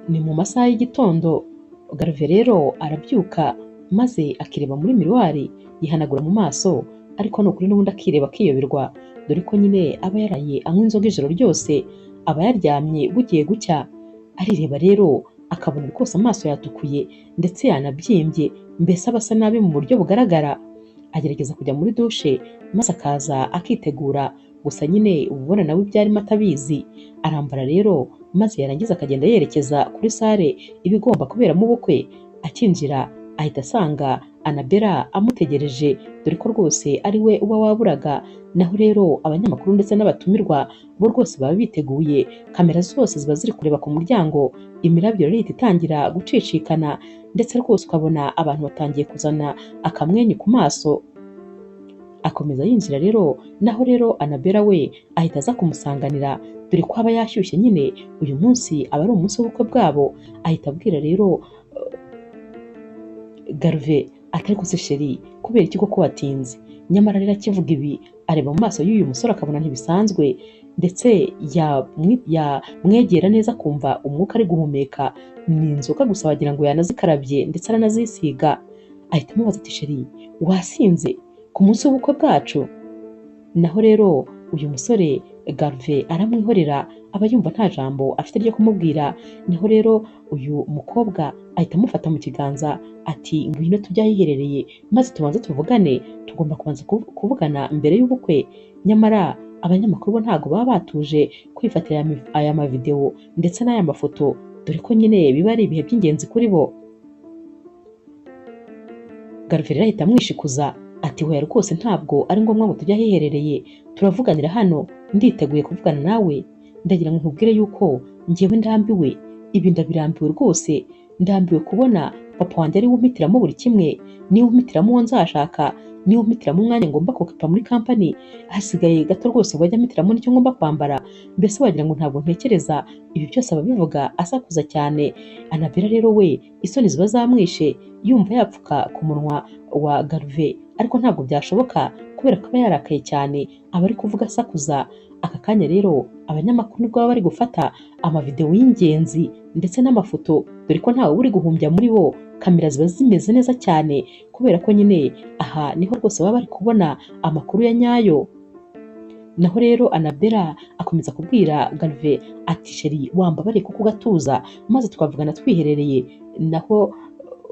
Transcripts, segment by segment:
Ni mu masaha y'igitondo, Garve rero arabyuka maze akireba muri miruwari, yihanagura mu maso, ariko ni ukuri n'ubundi akireba akiyoberwa, dore ko nyine aba yaraye anywa inzoga ijoro ryose, aba yaryamye bugiye gucya. Arireba rero akabona rwose amaso yatukuye ndetse yanabyimbye, mbese aba asa nabi mu buryo bugaragara. Agerageza kujya muri dushe maze akaza akitegura, gusa nyine uba ubona nawe ibyo arimo atabizi. Arambara rero maze yarangiza akagenda yerekeza kuri sale iba igomba kuberamo ubukwe. Akinjira ahita asanga Anabella amutegereje, dore ko rwose ari we uba waburaga. Naho rero abanyamakuru ndetse n'abatumirwa bo rwose baba biteguye, kamera zose ziba ziri kureba ku muryango, imirabyo rero ihita itangira gucicikana, ndetse rwose ukabona abantu batangiye kuzana akamwenyu ku maso. Akomeza yinjira rero, naho rero Anabella we ahita aza kumusanganira, dore ko aba yashyushye nyine, uyu munsi aba ari umunsi w'ubukwe bwabo. Ahita abwira rero Garve atari ko se sheri, kubera iki koko watinze? Nyamara rero akivuga ibi areba mu maso y'uyu musore akabona ntibisanzwe, ndetse yamwegera neza akumva umwuka ari guhumeka ni inzoga gusa, wagira ngo yanazikarabye ndetse aranazisiga. Ahita amubaza ati sheri, wasinze ku munsi w'ubukwe bwacu? Naho rero uyu musore Garve aramwihorera, aba yumva nta jambo afite ryo kumubwira. Naho rero uyu mukobwa ahita amufata mu kiganza ati ngwino tujye ahiherereye maze tubanze tuvugane, tugomba kubanza kuvugana mbere y'ubukwe. Nyamara abanyamakuru bo ntabwo baba batuje kwifatira aya mavidewo ndetse n'aya mafoto, dore ko nyine biba ari ibihe by'ingenzi kuri bo. Garve rero ahita amwishikuza ati hoya rwose ntabwo ari ngombwa ngo tujye ahiherereye, turavuganira hano, nditeguye kuvugana nawe, ndagira ngo nkubwire yuko njyewe ndambiwe, ibi ndabirambiwe rwose, ndambiwe kubona papa wanjye ari we umpitiramo buri kimwe, niwe umpitiramo uwo nzashaka, niwe umpitiramo umwanya ngomba kokipa muri kampani, hasigaye gato rwose ngo ajye ampitiramo n'icyo ngomba kwambara, mbese wagira ngo ntabwo ntekereza. Ibi byose aba abivuga asakuza cyane. Anabella rero we isoni ziba zamwishe, yumva yapfuka ku munwa wa Garve, ariko ntabwo byashoboka kubera ko aba yarakaye cyane, aba ari kuvuga asakuza. Aka kanya rero abanyamakuru nibwo baba bari gufata amavidewo y'ingenzi ndetse n'amafoto, dore ko ntawe uri guhumbya muri bo, kamera ziba zimeze neza cyane kubera ko nyine aha niho rwose baba bari kubona amakuru ya nyayo. Naho rero Anabella akomeza kubwira Garve ati sheri wambabariye kuko ugatuza maze twavugana twiherereye. Naho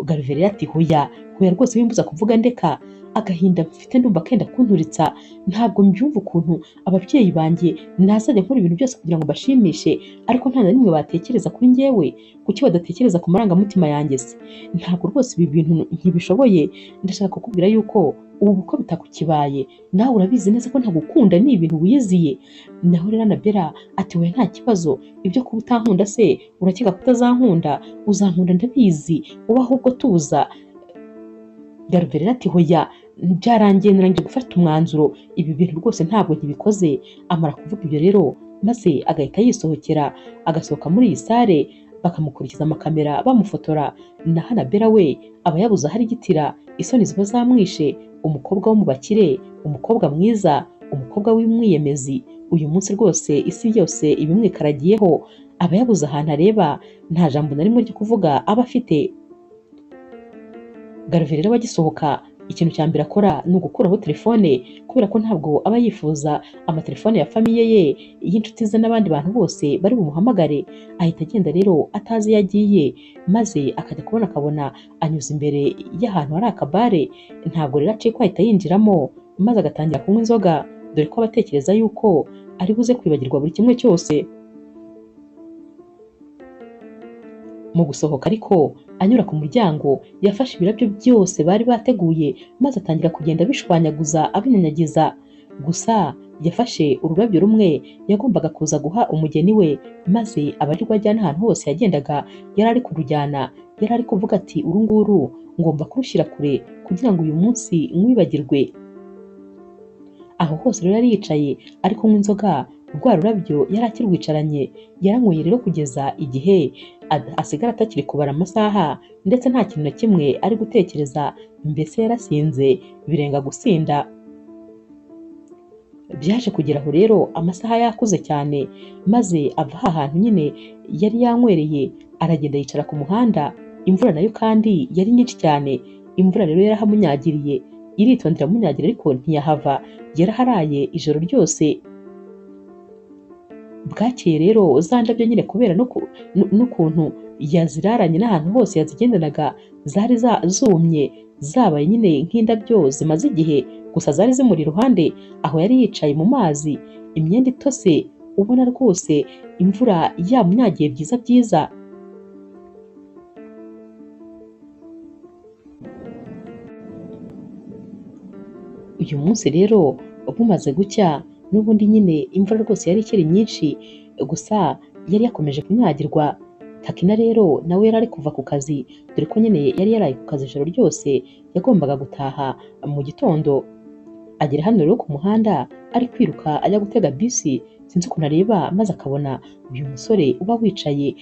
Garve rero ati hoya hoya rwose wimbuza kuvuga, ndeka agahinda mfite ndumva kenda kunturitsa, ntabwo mbyumva ukuntu ababyeyi banjye nazajya nkora ibintu byose kugira ngo mbashimishe, ariko nta na rimwe batekereza kuri njyewe. Kuki badatekereza ku marangamutima yanjye se? Ntabwo rwose ibi bintu ntibishoboye. Ndashaka kukubwira yuko ubu bukwe bitakukibaye, nawe urabizi neza ko ntagukunda, ni ibintu wiyiziye. Naho rero Anabella ati we nta kibazo, ibyo kuba utankunda se urakeka ko utazankunda? Uzankunda ndabizi, uba ahubwo tuza. Garve rero ati hoya byarangiye, narangije gufata umwanzuro, ibi bintu rwose ntabwo nkibikoze. Amara kuvuga ibyo rero maze agahita yisohokera, agasohoka muri iyi sale, bakamukurikiza amakamera bamufotora. Naho Anabella we aba yabuze aho arigitira, isoni ziba zamwishe. Umukobwa wo mu bakire, umukobwa mwiza, umukobwa w'umwiyemezi, uyu munsi rwose isi yose ibimwikaragiyeho, aba yabuze ahantu areba, nta jambo na rimwe ryo kuvuga aba afite. Garve rero agisohoka ikintu cya mbere akora ni ugukuraho telefone, kubera ko ntabwo aba yifuza amatelefone ya famiye ye, y'inshuti ze n'abandi bantu bose bari bumuhamagare. Ahita agenda rero atazi iyo agiye, maze akajya kubona akabona anyuze imbere y'ahantu hari akabare. Ntabwo rero acikwa, ahita yinjiramo maze agatangira kunywa inzoga, dore ko aba atekereza yuko ari buze kwibagirwa buri kimwe cyose. Mu gusohoka ariko anyura ku muryango, yafashe ibirabyo byose bari bateguye maze atangira kugenda abishwanyaguza abinyanyagiza. Gusa yafashe ururabyo rumwe yagombaga kuza guha umugeni we, maze aba arirwo ajyana ahantu hose yagendaga yari ari kurujyana. Yari ari kuvuga ati uru nguru ngomba kurushyira kure kugira ngo uyu munsi nkwibagirwe. Aho hose rero yari yicaye ari kunywa inzoga, rwa rurabyo yari akirwicaranye. Yaranyweye rero kugeza igihe asigara atakiri kubara amasaha, ndetse nta kintu na kimwe ari gutekereza, mbese yarasinze birenga gusinda. Byaje kugera aho rero amasaha yakuze cyane, maze ava hantu nyine yari yanywereye aragenda yicara ku muhanda. Imvura nayo kandi yari nyinshi cyane, imvura rero yarahamunyagiriye, iritondera amunyagira ariko ntiyahava, yaraharaye ijoro ryose. Bwakeye rero za ndabyo nyine kubera n'ukuntu yaziraranye n'ahantu hose yazigendanaga zari zumye, zabaye nyine nk'indabyo zimaze igihe, gusa zari zimuri iruhande aho yari yicaye mu mazi, imyenda itose, ubona rwose imvura yamunyagiye byiza byiza. Uyu munsi rero bumaze gucya, n'ubundi nyine imvura rwose yari ikiri nyinshi, gusa yari yakomeje kunyagirwa. Takina rero nawe yari ari kuva ku kazi, dore ko nyine yari yaraye ku kazi ijoro ryose, yagombaga gutaha mu gitondo. Agera hano rero ku muhanda ari kwiruka ajya gutega bisi, sinzi ukuntu areba maze akabona uyu musore uba wicaye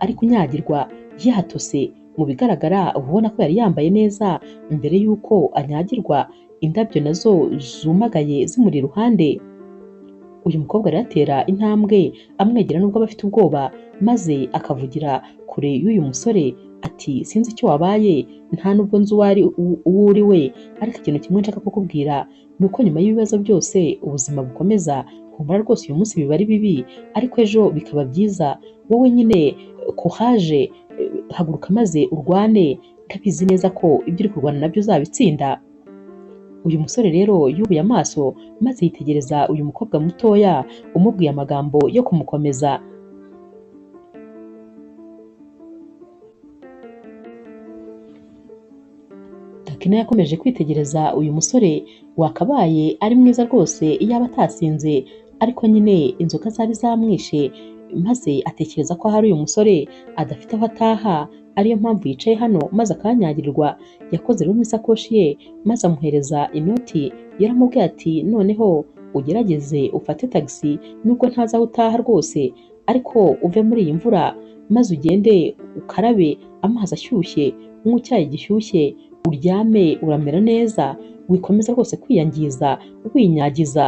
ari kunyagirwa yatose. Mu bigaragara ubona ko yari yambaye neza mbere y'uko anyagirwa, indabyo nazo zumagaye zimuri iruhande. Uyu mukobwa rero atera intambwe amwegera nubwo aba afite ubwoba, maze akavugira kure y'uyu musore ati sinzi icyo wabaye, nta nubwo nzi uwo uri we, ariko ikintu kimwe nshaka kukubwira ni uko nyuma y'ibibazo byose ubuzima bukomeza. Humura rwose uyu munsi biba ari bibi, ariko ejo bikaba byiza. Wowe nyine courage, haguruka maze urwane, ndabizi neza ko ibyo uri kurwana nabyo uzabitsinda. Uyu musore rero yubuye amaso maze yitegereza uyu mukobwa mutoya umubwiye amagambo yo kumukomeza. Takina yakomeje kwitegereza uyu musore wakabaye ari mwiza rwose iyaba atasinze, ariko nyine inzoga zari zamwishe, maze atekereza ko ahari uyu musore adafite aho ataha, ariyo mpamvu yicaye hano maze akanyagirirwa. Yakoze rero mu isakoshi ye maze amuhereza inoti, yaramubwiye ati noneho ugerageze ufate tagisi nubwo ntazi aho utaha rwose, ariko uve muri iyi mvura maze ugende ukarabe amazi ashyushye, unywe icyayi gishyushye, uryame uramera neza, wikomeza rwose kwiyangiza winyagiza.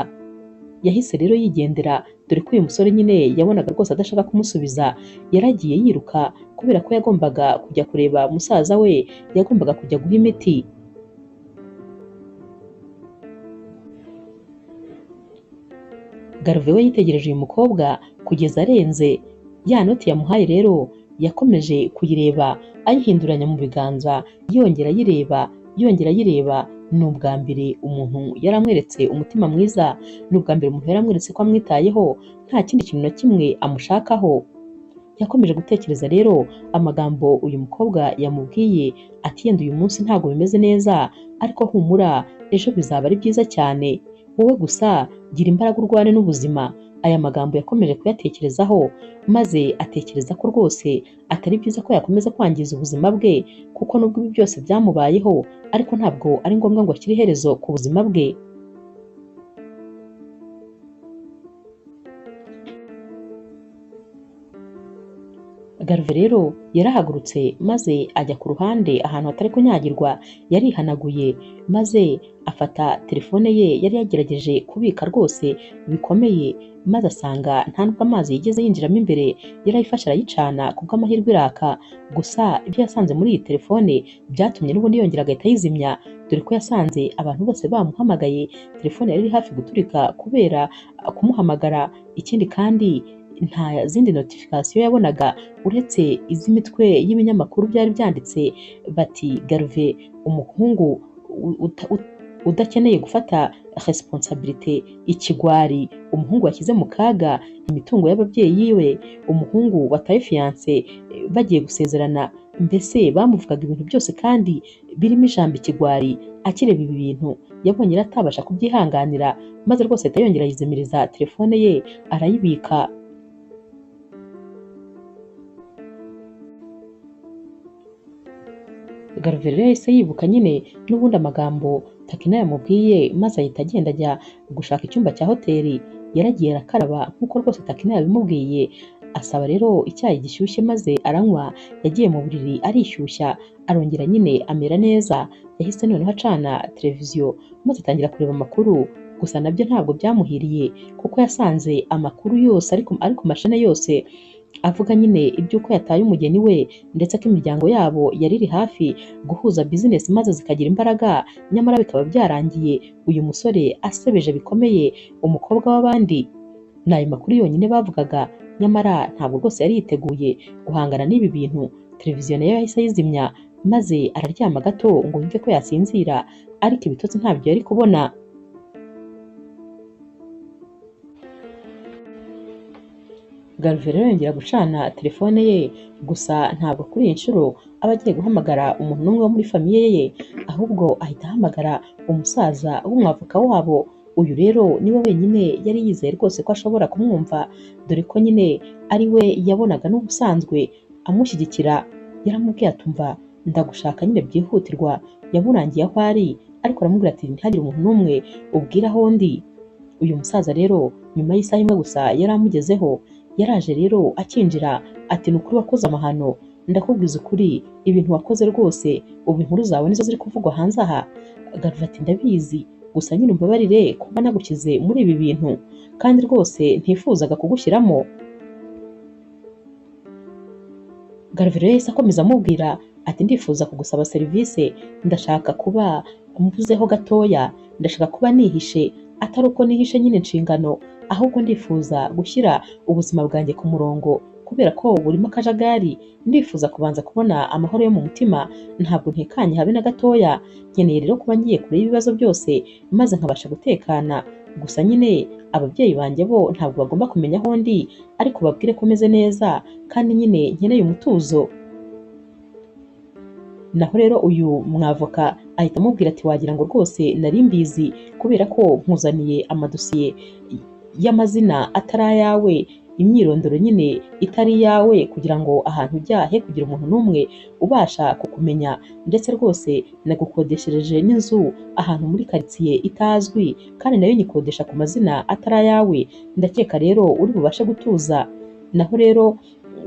Yahise rero yigendera, dore ko uyu musore nyine yabonaga rwose adashaka kumusubiza. Yaragiye yiruka kubera ko yagombaga kujya kureba musaza we, yagombaga kujya guha imiti. Garuve we yitegereje uyu mukobwa kugeza arenze. Ya noti yamuhaye rero yakomeje kuyireba ayihinduranya mu biganza, yongera ayireba, yongera ayireba. Ni ubwa mbere umuntu yaramweretse umutima mwiza, ni ubwa mbere umuntu yaramweretse ko amwitayeho, nta kindi kintu na kimwe amushakaho. Yakomeje gutekereza rero amagambo uyu mukobwa yamubwiye ati yenda uyu munsi ntabwo bimeze neza, ariko humura ejo bizaba ari byiza cyane, wowe gusa gira imbaraga urwane n'ubuzima. Aya magambo yakomeje kuyatekerezaho, maze atekereza ko rwose atari byiza ko yakomeza kwangiza ubuzima bwe, kuko nubwo ibi byose byamubayeho ariko ntabwo ari ngombwa ngo ashyire iherezo ku buzima bwe. Garuve rero yarahagurutse maze ajya ku ruhande ahantu hatari kunyagirwa, yarihanaguye maze afata telefone ye yari yagerageje kubika rwose bikomeye, maze asanga nta nubwo amazi yigeze yinjiramo imbere, yarayifashe arayicana kubw'amahirwe iraka. Gusa ibyo yasanze muri iyi telefone byatumye n'ubundi yongera agahita ayizimya, dore ko yasanze abantu bose bamuhamagaye, telefone yari iri hafi guturika kubera kumuhamagara. Ikindi kandi nta zindi notification yabonaga uretse iz'imitwe y'ibinyamakuru byari byanditse bati Garuve umuhungu udakeneye gufata responsabilité, ikigwari, umuhungu washyize mu kaga imitungo y'ababyeyi yiwe, umuhungu wataye fiance bagiye gusezerana, mbese bamuvugaga ibintu byose kandi birimo ijambo ikigwari. Akireba ibi bintu yabonye atabasha kubyihanganira, maze rwose ahita yongera yizimiriza telefone ye arayibika. Garuve rero yahise yibuka nyine n'ubundi amagambo Takina yamubwiye, maze ahita agenda ajya gushaka icyumba cya hoteli. Yaragiye arakaraba nk'uko rwose Takina yabimubwiye, asaba rero icyayi gishyushye maze aranywa. Yagiye mu buriri arishyushya, arongera nyine amera neza. Yahise noneho acana televiziyo maze atangira kureba amakuru. Gusa nabyo ntabwo byamuhiriye kuko yasanze amakuru yose ari ku mashene yose avuga nyine iby'uko yataye umugeni we, ndetse ko imiryango yabo yari iri hafi guhuza bizinesi maze zikagira imbaraga, nyamara bikaba byarangiye uyu musore asebeje bikomeye umukobwa w'abandi. Ni ayo makuru yonyine bavugaga, nyamara ntabwo rwose yari yiteguye guhangana n'ibi bintu. Televiziyo nayo yahise ayizimya maze araryama gato ngo yumve ko yasinzira, ariko ibitotsi ntabyo yari kubona. Garve rero yongera gucana telefone ye, gusa ntabwo kuri iyi nshuro aba agiye guhamagara umuntu n'umwe wo muri famiye ye, ahubwo ahita ahamagara umusaza w'umwavoka wabo. Uyu rero niwe wenyine yari yizeye rwose ko ashobora kumwumva, dore ko nyine ari we yabonaga n'ubusanzwe amushyigikira. Yaramubwiye atumva ndagushaka nyine byihutirwa. Yamurangiye aho ari, ariko aramubwira ati ntihagire umuntu n'umwe ubwira aho ndi. Uyu musaza rero nyuma y'isaha imwe gusa yari amugezeho. Yaraje rero akinjira ati ni ukuri wakoze amahano, ndakubwiza ukuri ibintu wakoze rwose, ubu inkuru zawe nizo ziri kuvugwa hanze aha. Garve ati ndabizi, gusa nyine umbabarire kuba nagushyize muri ibi bintu, kandi rwose ntifuzaga kugushyiramo. Garve rero yahise akomeza amubwira ati ndifuza kugusaba serivisi, ndashaka kuba mvuzeho gatoya, ndashaka kuba nihishe, atari uko nihishe nyine inshingano, ahubwo ndifuza gushyira ubuzima bwanjye ku murongo kubera ko burimo akajagari. Ndifuza kubanza kubona amahoro yo mu mutima, ntabwo ntekanye habe na gatoya. Nkeneye rero kuba ngiye kure y'ibibazo byose maze nkabasha gutekana. Gusa nyine ababyeyi banjye bo ntabwo bagomba kumenya aho ndi, ariko babwire ko meze neza kandi nyine nkeneye umutuzo. Naho rero uyu mwavoka ahita amubwira ati wagira ngo rwose nari mbizi, kubera ko nkuzaniye amadosiye y'amazina atari ayawe, imyirondoro nyine itari iyawe, kugira ngo ahantu ujya he kugira umuntu n'umwe ubasha kukumenya, ndetse rwose nagukodeshereje n'inzu ahantu muri karitsiye itazwi, kandi nayo nyikodesha ku mazina atari ayawe, ndakeka rero uri bubashe gutuza. Naho rero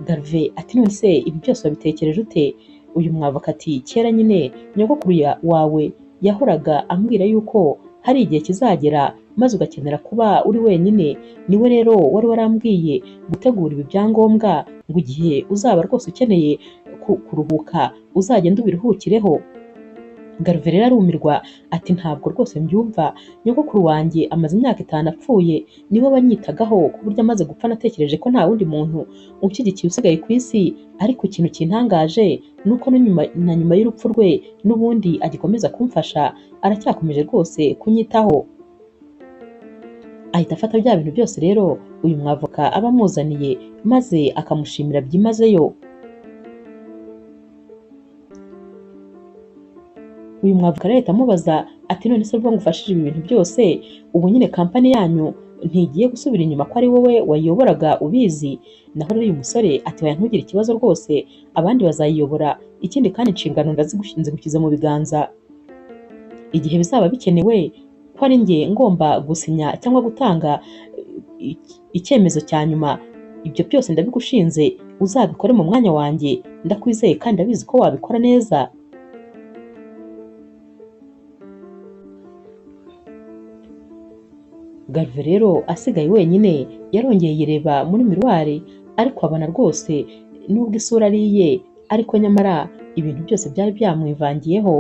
Garve ati none se ibi byose wabitekereje ute? Uyu mwavoka ati kera nyine nyogokuru wawe yahoraga ambwira yuko hari igihe kizagera maze ugakenera kuba uri wenyine, niwe rero wari warambwiye gutegura ibi byangombwa ngo igihe uzaba rwose ukeneye kuruhuka uzagende ubiruhukireho. Garve rero arumirwa ati ntabwo rwose mbyumva, nyogokuru wanjye amaze imyaka 5 apfuye, niwe wanyitagaho ku buryo amaze gupfa natekereje ko nta wundi muntu unshyigikiye usigaye ku isi, ariko ikintu kintangaje ni uko na nyuma y'urupfu rwe n'ubundi agikomeza kumfasha, aracyakomeje rwose kunyitaho. Ahita afata bya bintu byose rero uyu mwavoka aba amuzaniye maze akamushimira byimazeyo. Uyu mwavoka rero ahita amubaza ati none se ubwo ngufashije ibi bintu byose, ubu nyine kampani yanyu ntigiye gusubira inyuma ko ari wowe wayiyoboraga ubizi? Naho rero uyu musore ati oya ntugire ikibazo rwose, abandi bazayiyobora, ikindi kandi inshingano nzigushyize mu biganza, igihe bizaba bikenewe ko ari njye ngomba gusinya cyangwa gutanga icyemezo cya nyuma, ibyo byose ndabigushinze, uzabikore mu mwanya wanjye, ndakwizeye kandi ndabizi ko wabikora neza. Garve rero asigaye wenyine yarongeye yireba muri miruwari, ariko abona rwose nubwo isura ari iye, ariko nyamara ibintu byose byari byamwivangiyeho.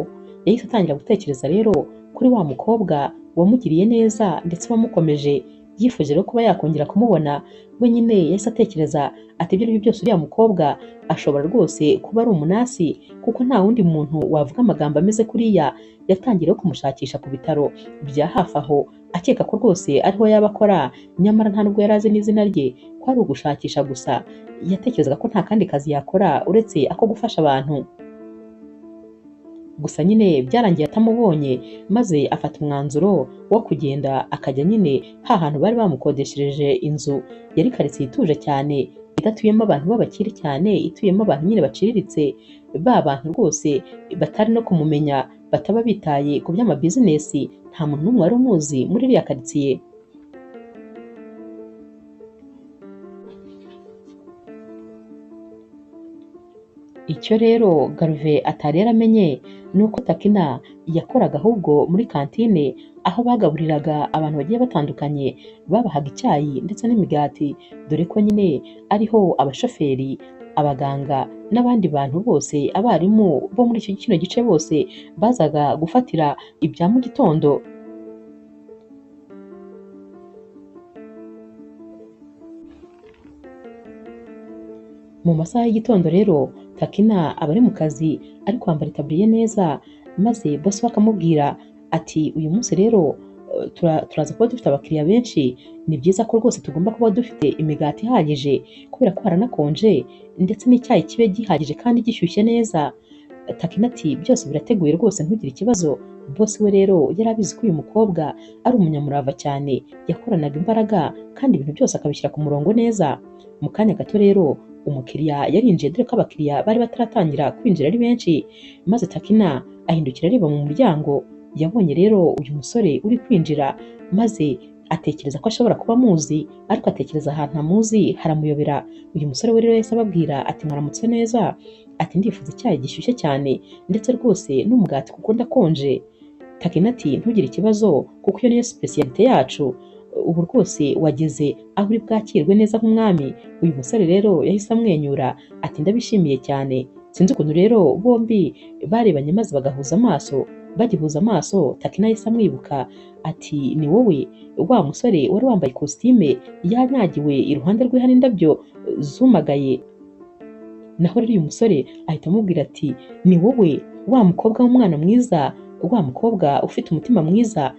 Yahise atangira gutekereza rero kuri wa mukobwa wamugiriye neza ndetse wamukomeje, yifuje rero kuba yakongera kumubona. We nyine yahise atekereza ati ibyo aribyo byose uriya mukobwa ashobora rwose kuba ari umunasi, kuko nta wundi muntu wavuga amagambo ameze kuriya. Yatangiye kumushakisha ku bitaro bya hafi aho, akeka ko rwose ariho yaba akora, nyamara nta nubwo yari azi n'izina rye, ko ari ugushakisha gusa. Yatekerezaga ko nta kandi kazi yakora uretse ako gufasha abantu. Gusa nyine byarangiye atamubonye, maze afata umwanzuro wo kugenda akajya nyine ha hantu bari bamukodeshereje inzu. Yari karitsiye ituje cyane, idatuyemo abantu b'abakire cyane, ituyemo abantu nyine baciriritse, ba bantu rwose batari no kumumenya, bataba bitaye ku by'amabizinesi, nta muntu n'umwe wari umuzi muri iriya karitsiye. Icyo rero Garve atari yaramenye ni uko Takina yakoraga ahubwo muri kantine aho bagaburiraga abantu bagiye batandukanye, babahaga icyayi ndetse n'imigati, dore ko nyine ariho abashoferi, abaganga n'abandi bantu bose, abarimu bo muri kino gice bose bazaga gufatira ibya mu gitondo. Mu masaha y'igitondo rero Takina aba ari mu kazi ari kwambara itaburiya neza, maze boss we akamubwira ati uyu munsi rero turaza kuba dufite abakiriya benshi, ni byiza ko rwose tugomba kuba dufite imigati ihagije kubera ko haranakonje ndetse n'icyayi kibe gihagije kandi gishyushye neza. Takina ati byose birateguye rwose ntugire ikibazo. Boss we rero yari abizi ko uyu mukobwa ari umunyamurava cyane, yakoranaga imbaraga kandi ibintu byose akabishyira ku murongo neza. Mu kanya gato rero umukiriya yarinjiye, dore ko abakiriya bari bataratangira kwinjira ari benshi, maze Takina ahindukira areba mu muryango. Yabonye rero uyu musore uri kwinjira, maze atekereza ko ashobora kuba amuzi, ariko atekereza ahantu amuzi haramuyobera. Uyu musore we rero yahise ababwira ati mwaramutse neza, ati ndifuza icyayi gishyushye cyane ndetse rwose n'umugati kuko ndakonje. Takina ati ntugire ikibazo kuko iyo niyo spécialité yacu, ubu rwose wageze aho uri bwakirwe neza nk'umwami. Uyu musore rero yahise amwenyura ati ndabishimiye cyane. Sinzi ukuntu rero bombi barebanye maze bagahuza amaso. Bagihuza amaso Takina yahise amwibuka ati ni wowe wa musore wari wambaye ikositime yanyagiwe iruhande rwe hari indabyo zumagaye. Naho rero uyu musore ahita amubwira ati ni wowe wa mukobwa w'umwana mwiza, wa mukobwa ufite umutima mwiza,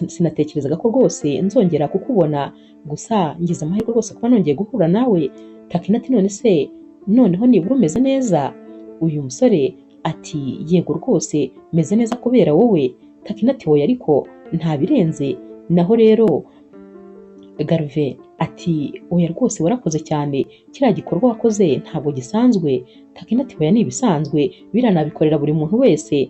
sinatekerezaga ko rwose nzongera kukubona, gusa ngize amahirwe rwose kuba nongeye guhura nawe. Takina ati none se noneho nibura umeze neza? Uyu musore ati yego rwose meze neza kubera wowe. Takina ati oya ariko nta birenze. Naho rero Garve ati oya rwose warakoze cyane, kiriya gikorwa wakoze ntabwo gisanzwe. Takina ati oya ni ibisanzwe, biranabikorera buri muntu wese.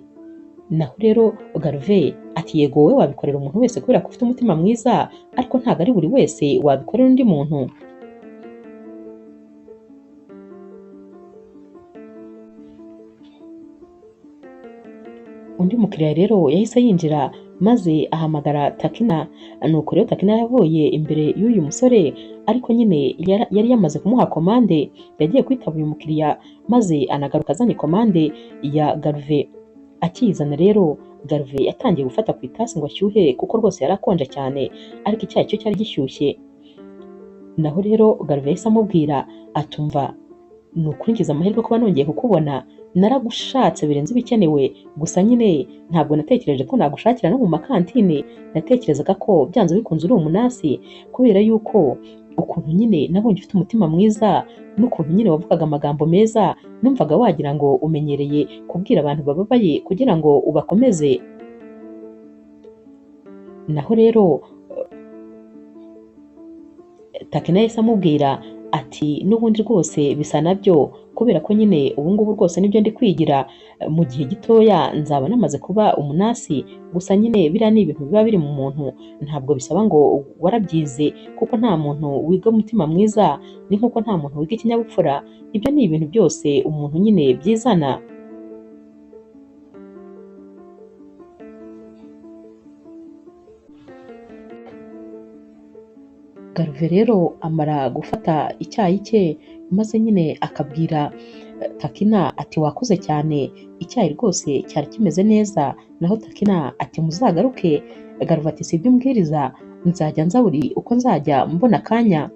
Naho rero Garve ati yego wowe wabikorera umuntu wese kubera ko ufite umutima mwiza, ariko ntabwo ari buri wese wabikorera undi muntu. Undi mukiriya rero yahise yinjira maze ahamagara Takina. Nuko rero Takina yavuye imbere y'uyu musore, ariko nyine yari yamaze kumuha komande, yagiye kwitaba uyu mukiriya maze anagaruka azanye komande ya Garve. Akiyizana rero Garve yatangiye gufata ku itasi ngo ashyuhe kuko rwose yari akonje cyane, ariko icyayi cyo cyari gishyushye. Naho rero Garve yahise amubwira atumva ni ukuri ngize amahirwe kuba nongeye kukubona, naragushatse birenze ibikenewe, gusa nyine ntabwo natekereje ko nagushakira no mu makantine, natekerezaga ko byanze bikunze uri umunasi, kubera yuko ukuntu nyine nabonye ufite umutima mwiza n'ukuntu nyine wavugaga amagambo meza, numvaga wagira ngo umenyereye kubwira abantu bababaye kugira ngo ubakomeze. Naho rero Takina yahise amubwira ati n'ubundi rwose bisa nabyo, kubera ko nyine ubu ngubu rwose nibyo ndi kwigira, mu gihe gitoya nzaba namaze kuba umunasi, gusa nyine biriya ni ibintu biba biri mu muntu, ntabwo bisaba ngo warabyize, kuko nta muntu wiga umutima mwiza, ni nkuko nta muntu wiga ikinyabupfura, ibyo ni ibintu byose umuntu nyine byizana. Garve rero amara gufata icyayi cye maze nyine akabwira Takina ati wakoze cyane, icyayi rwose cyari kimeze neza. Naho Takina ati muzagaruke. Garve ati sibyo umbwiriza, nzajya nza buri uko nzajya mbona akanya.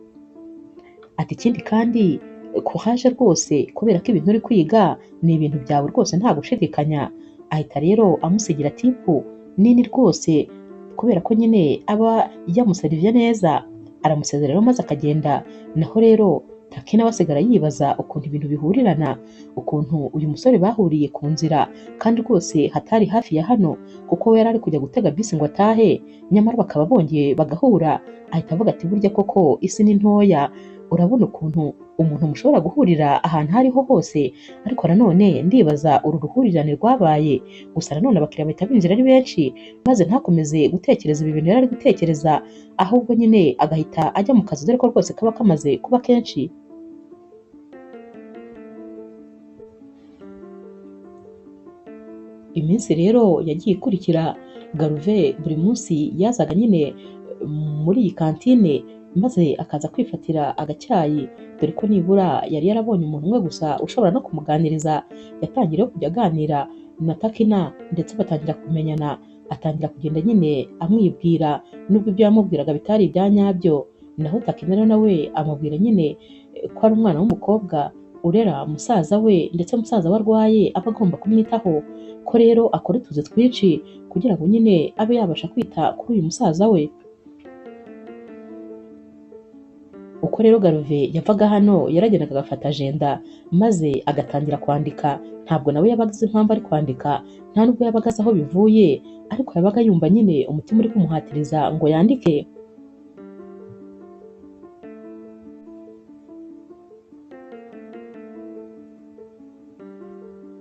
Ati ikindi kandi courage rwose, kubera ko ibintu uri kwiga ni ibintu byawe rwose nta gushidikanya. Ahita rero amusigira tipu nini rwose, kubera ko nyine aba yamuseriviye neza, aramusezera rero maze akagenda. Naho rero Takina basigara yibaza ukuntu ibintu bihurirana, ukuntu uyu musore bahuriye ku nzira kandi rwose hatari hafi ya hano, kuko we yari ari kujya gutega bisi ngo atahe, nyamara bakaba bongeye bagahura. Ahita avuga ati burya koko isi ni ntoya, urabona ukuntu umuntu mushobora guhurira ahantu aho ariho hose, ariko nanone ndibaza uru ruhurirane rwabaye. Gusa nanone abakiriya bahita binjira ari benshi, maze ntakomeze gutekereza ibi bintu yari ari gutekereza, ahubwo nyine agahita ajya mu kazi, dore ko rwose kaba kamaze kuba kenshi. Iminsi rero yagiye ikurikira, Garuve buri munsi yazaga nyine muri iyi kantine maze akaza kwifatira agacyayi, dore ko nibura yari yarabonye umuntu umwe gusa ushobora no kumuganiriza. Yatangiye kujya aganira na Takina ndetse batangira kumenyana, atangira kugenda nyine amwibwira nubwo ibyo yamubwiraga bitari ibya nyabyo. Naho Takina rero nawe amubwira nyine ko ari umwana w'umukobwa urera musaza we, ndetse musaza we arwaye aba agomba kumwitaho, ko rero akora utuzi twinshi kugira ngo nyine abe yabasha kwita kuri uyu musaza we. Uko rero Garuve yavaga hano yaragendaga agafata ajenda maze agatangira kwandika. Ntabwo nawe yabaga azi impamvu ari kwandika, nta nubwo yabaga azi aho bivuye, ariko yabaga yumva nyine umutima uri kumuhatiriza ngo yandike.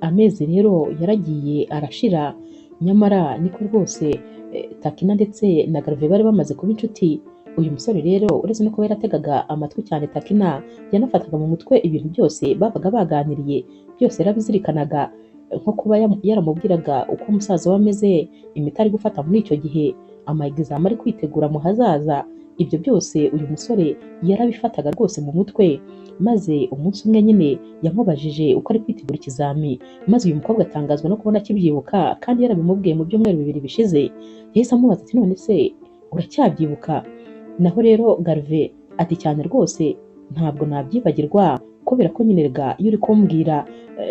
Amezi rero yaragiye arashira, nyamara niko rwose Takina ndetse na Garuve bari bamaze kuba inshuti. Uyu musore rero uretse no kuba yarategaga amatwi cyane Takina, yanafataga mu mutwe ibintu byose babaga baganiriye, byose yarabizirikanaga, nko kuba yaramubwiraga uko musaza we ameze, imiti ari gufata muri icyo gihe, ama-exam ari kwitegura mu hazaza, ibyo byose uyu musore yarabifataga rwose mu mutwe. Maze umunsi umwe nyine yamubajije uko ari kwitegura ikizami, maze uyu mukobwa atangazwa no kubona akibyibuka kandi yarabimubwiye mu byumweru bibiri bishize. Yahise amubaza ati none se uracyabyibuka? Naho rero Garuve ati cyane rwose ntabwo nabyibagirwa, kubera ko nyine rega iyo uri kumbwira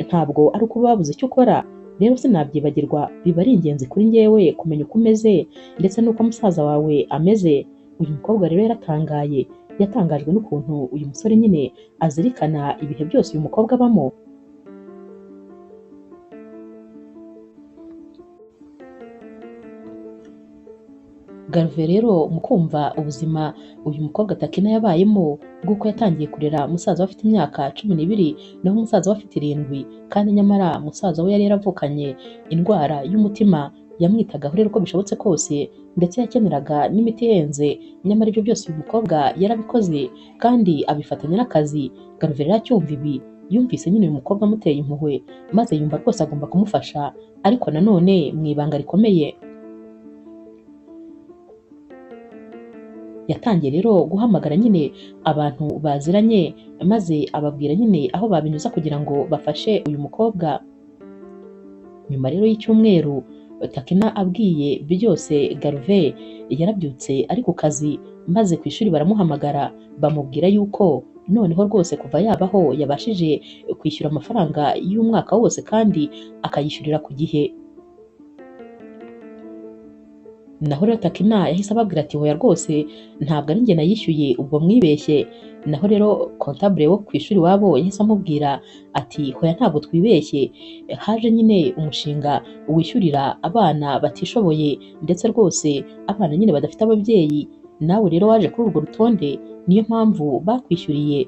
ntabwo ari uko babuze icyo ukora, rero sinabyibagirwa, biba ari ingenzi kuri njyewe kumenya uko umeze ndetse n'uko musaza wawe ameze. Uyu mukobwa rero yaratangaye, yatangajwe n'ukuntu uyu musore nyine azirikana ibihe byose uyu mukobwa abamo. Garuve rero mu kumva ubuzima uyu mukobwa Takina yabayemo bw'uko yatangiye kurera musaza we afite imyaka 12 naho musaza we afite 7, kandi nyamara musaza we yari yaravukanye indwara y'umutima, yamwitagaho rero uko bishobotse kose, ndetse yakeneraga n'imiti ihenze, nyamara ibyo byose uyu mukobwa yarabikoze kandi abifatanya n'akazi. Garuve rero acyumva ibi, yumvise nyine uyu mukobwa amuteye impuhwe, maze yumva rwose agomba kumufasha, ariko nanone mu ibanga rikomeye. Yatangiye rero guhamagara nyine abantu baziranye, maze ababwira nyine aho babinyuza kugira ngo bafashe uyu mukobwa. Nyuma rero y'icyumweru Takina abwiye byose Garuve, yarabyutse ari ku kazi, maze ku ishuri baramuhamagara bamubwira yuko noneho rwose kuva yabaho yabashije kwishyura amafaranga y'umwaka wose kandi akayishyurira ku gihe. Naho rero Takina yahise ababwira ati hoya rwose ntabwo ari njye nayishyuye, ubwo mwibeshye. Naho rero kontabure wo ku ishuri wabo yahise amubwira ati hoya ntabwo twibeshye, haje nyine umushinga wishyurira abana batishoboye ndetse rwose abana nyine badafite ababyeyi, nawe rero waje kuri urwo rutonde, niyo mpamvu bakwishyuriye.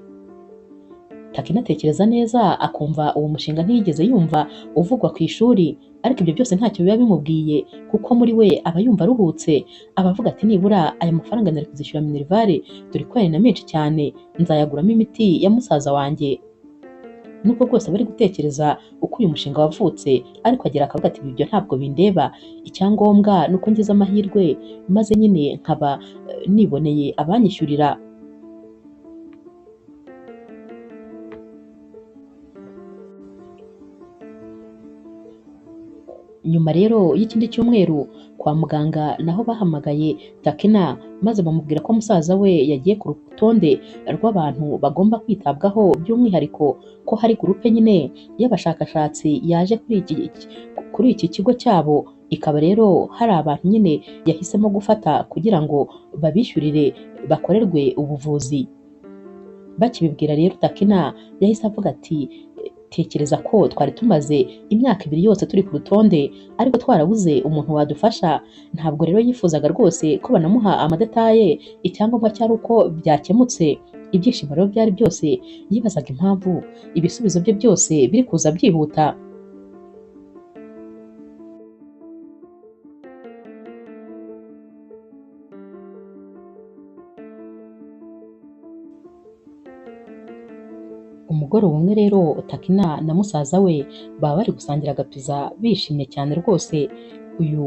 Takina atekereza neza akumva uwo mushinga ntiyigeze yumva uvugwa ku ishuri, ariko ibyo byose ntacyo biba bimubwiye kuko muri we aba yumva aruhutse, aba avuga ati nibura aya mafaranga nari kuzishyura minerivare, dore ko yari na menshi cyane, nzayaguramo imiti ya musaza wanjye. Nubwo bwose aba ari gutekereza uko uyu mushinga wavutse, ariko agera akavuga ati ibyo ntabwo bindeba, icyangombwa ni uko ngize amahirwe maze nyine nkaba niboneye abanyishyurira. Nyuma rero y'ikindi cyumweru kwa muganga naho bahamagaye Takina, maze bamubwira ko musaza we yagiye ku rutonde rw'abantu bagomba kwitabwaho, by'umwihariko ko hari gurupe nyine y'abashakashatsi yaje kuri iki kigo cyabo, ikaba rero hari abantu nyine yahisemo gufata kugira ngo babishyurire bakorerwe ubuvuzi. Bakibibwira rero Takina yahise avuga ati tekereza ko twari tumaze imyaka 2 yose turi ku rutonde ariko twarabuze umuntu wadufasha. Ntabwo rero yifuzaga rwose ko banamuha amadetaye, icyangombwa cyari uko byakemutse. Ibyishimo rero byari byose, yibazaga impamvu ibisubizo bye byose biri kuza byihuta. Umugoroba umwe rero Takina na musaza we baba bari gusangira agapiza bishimye cyane rwose. Uyu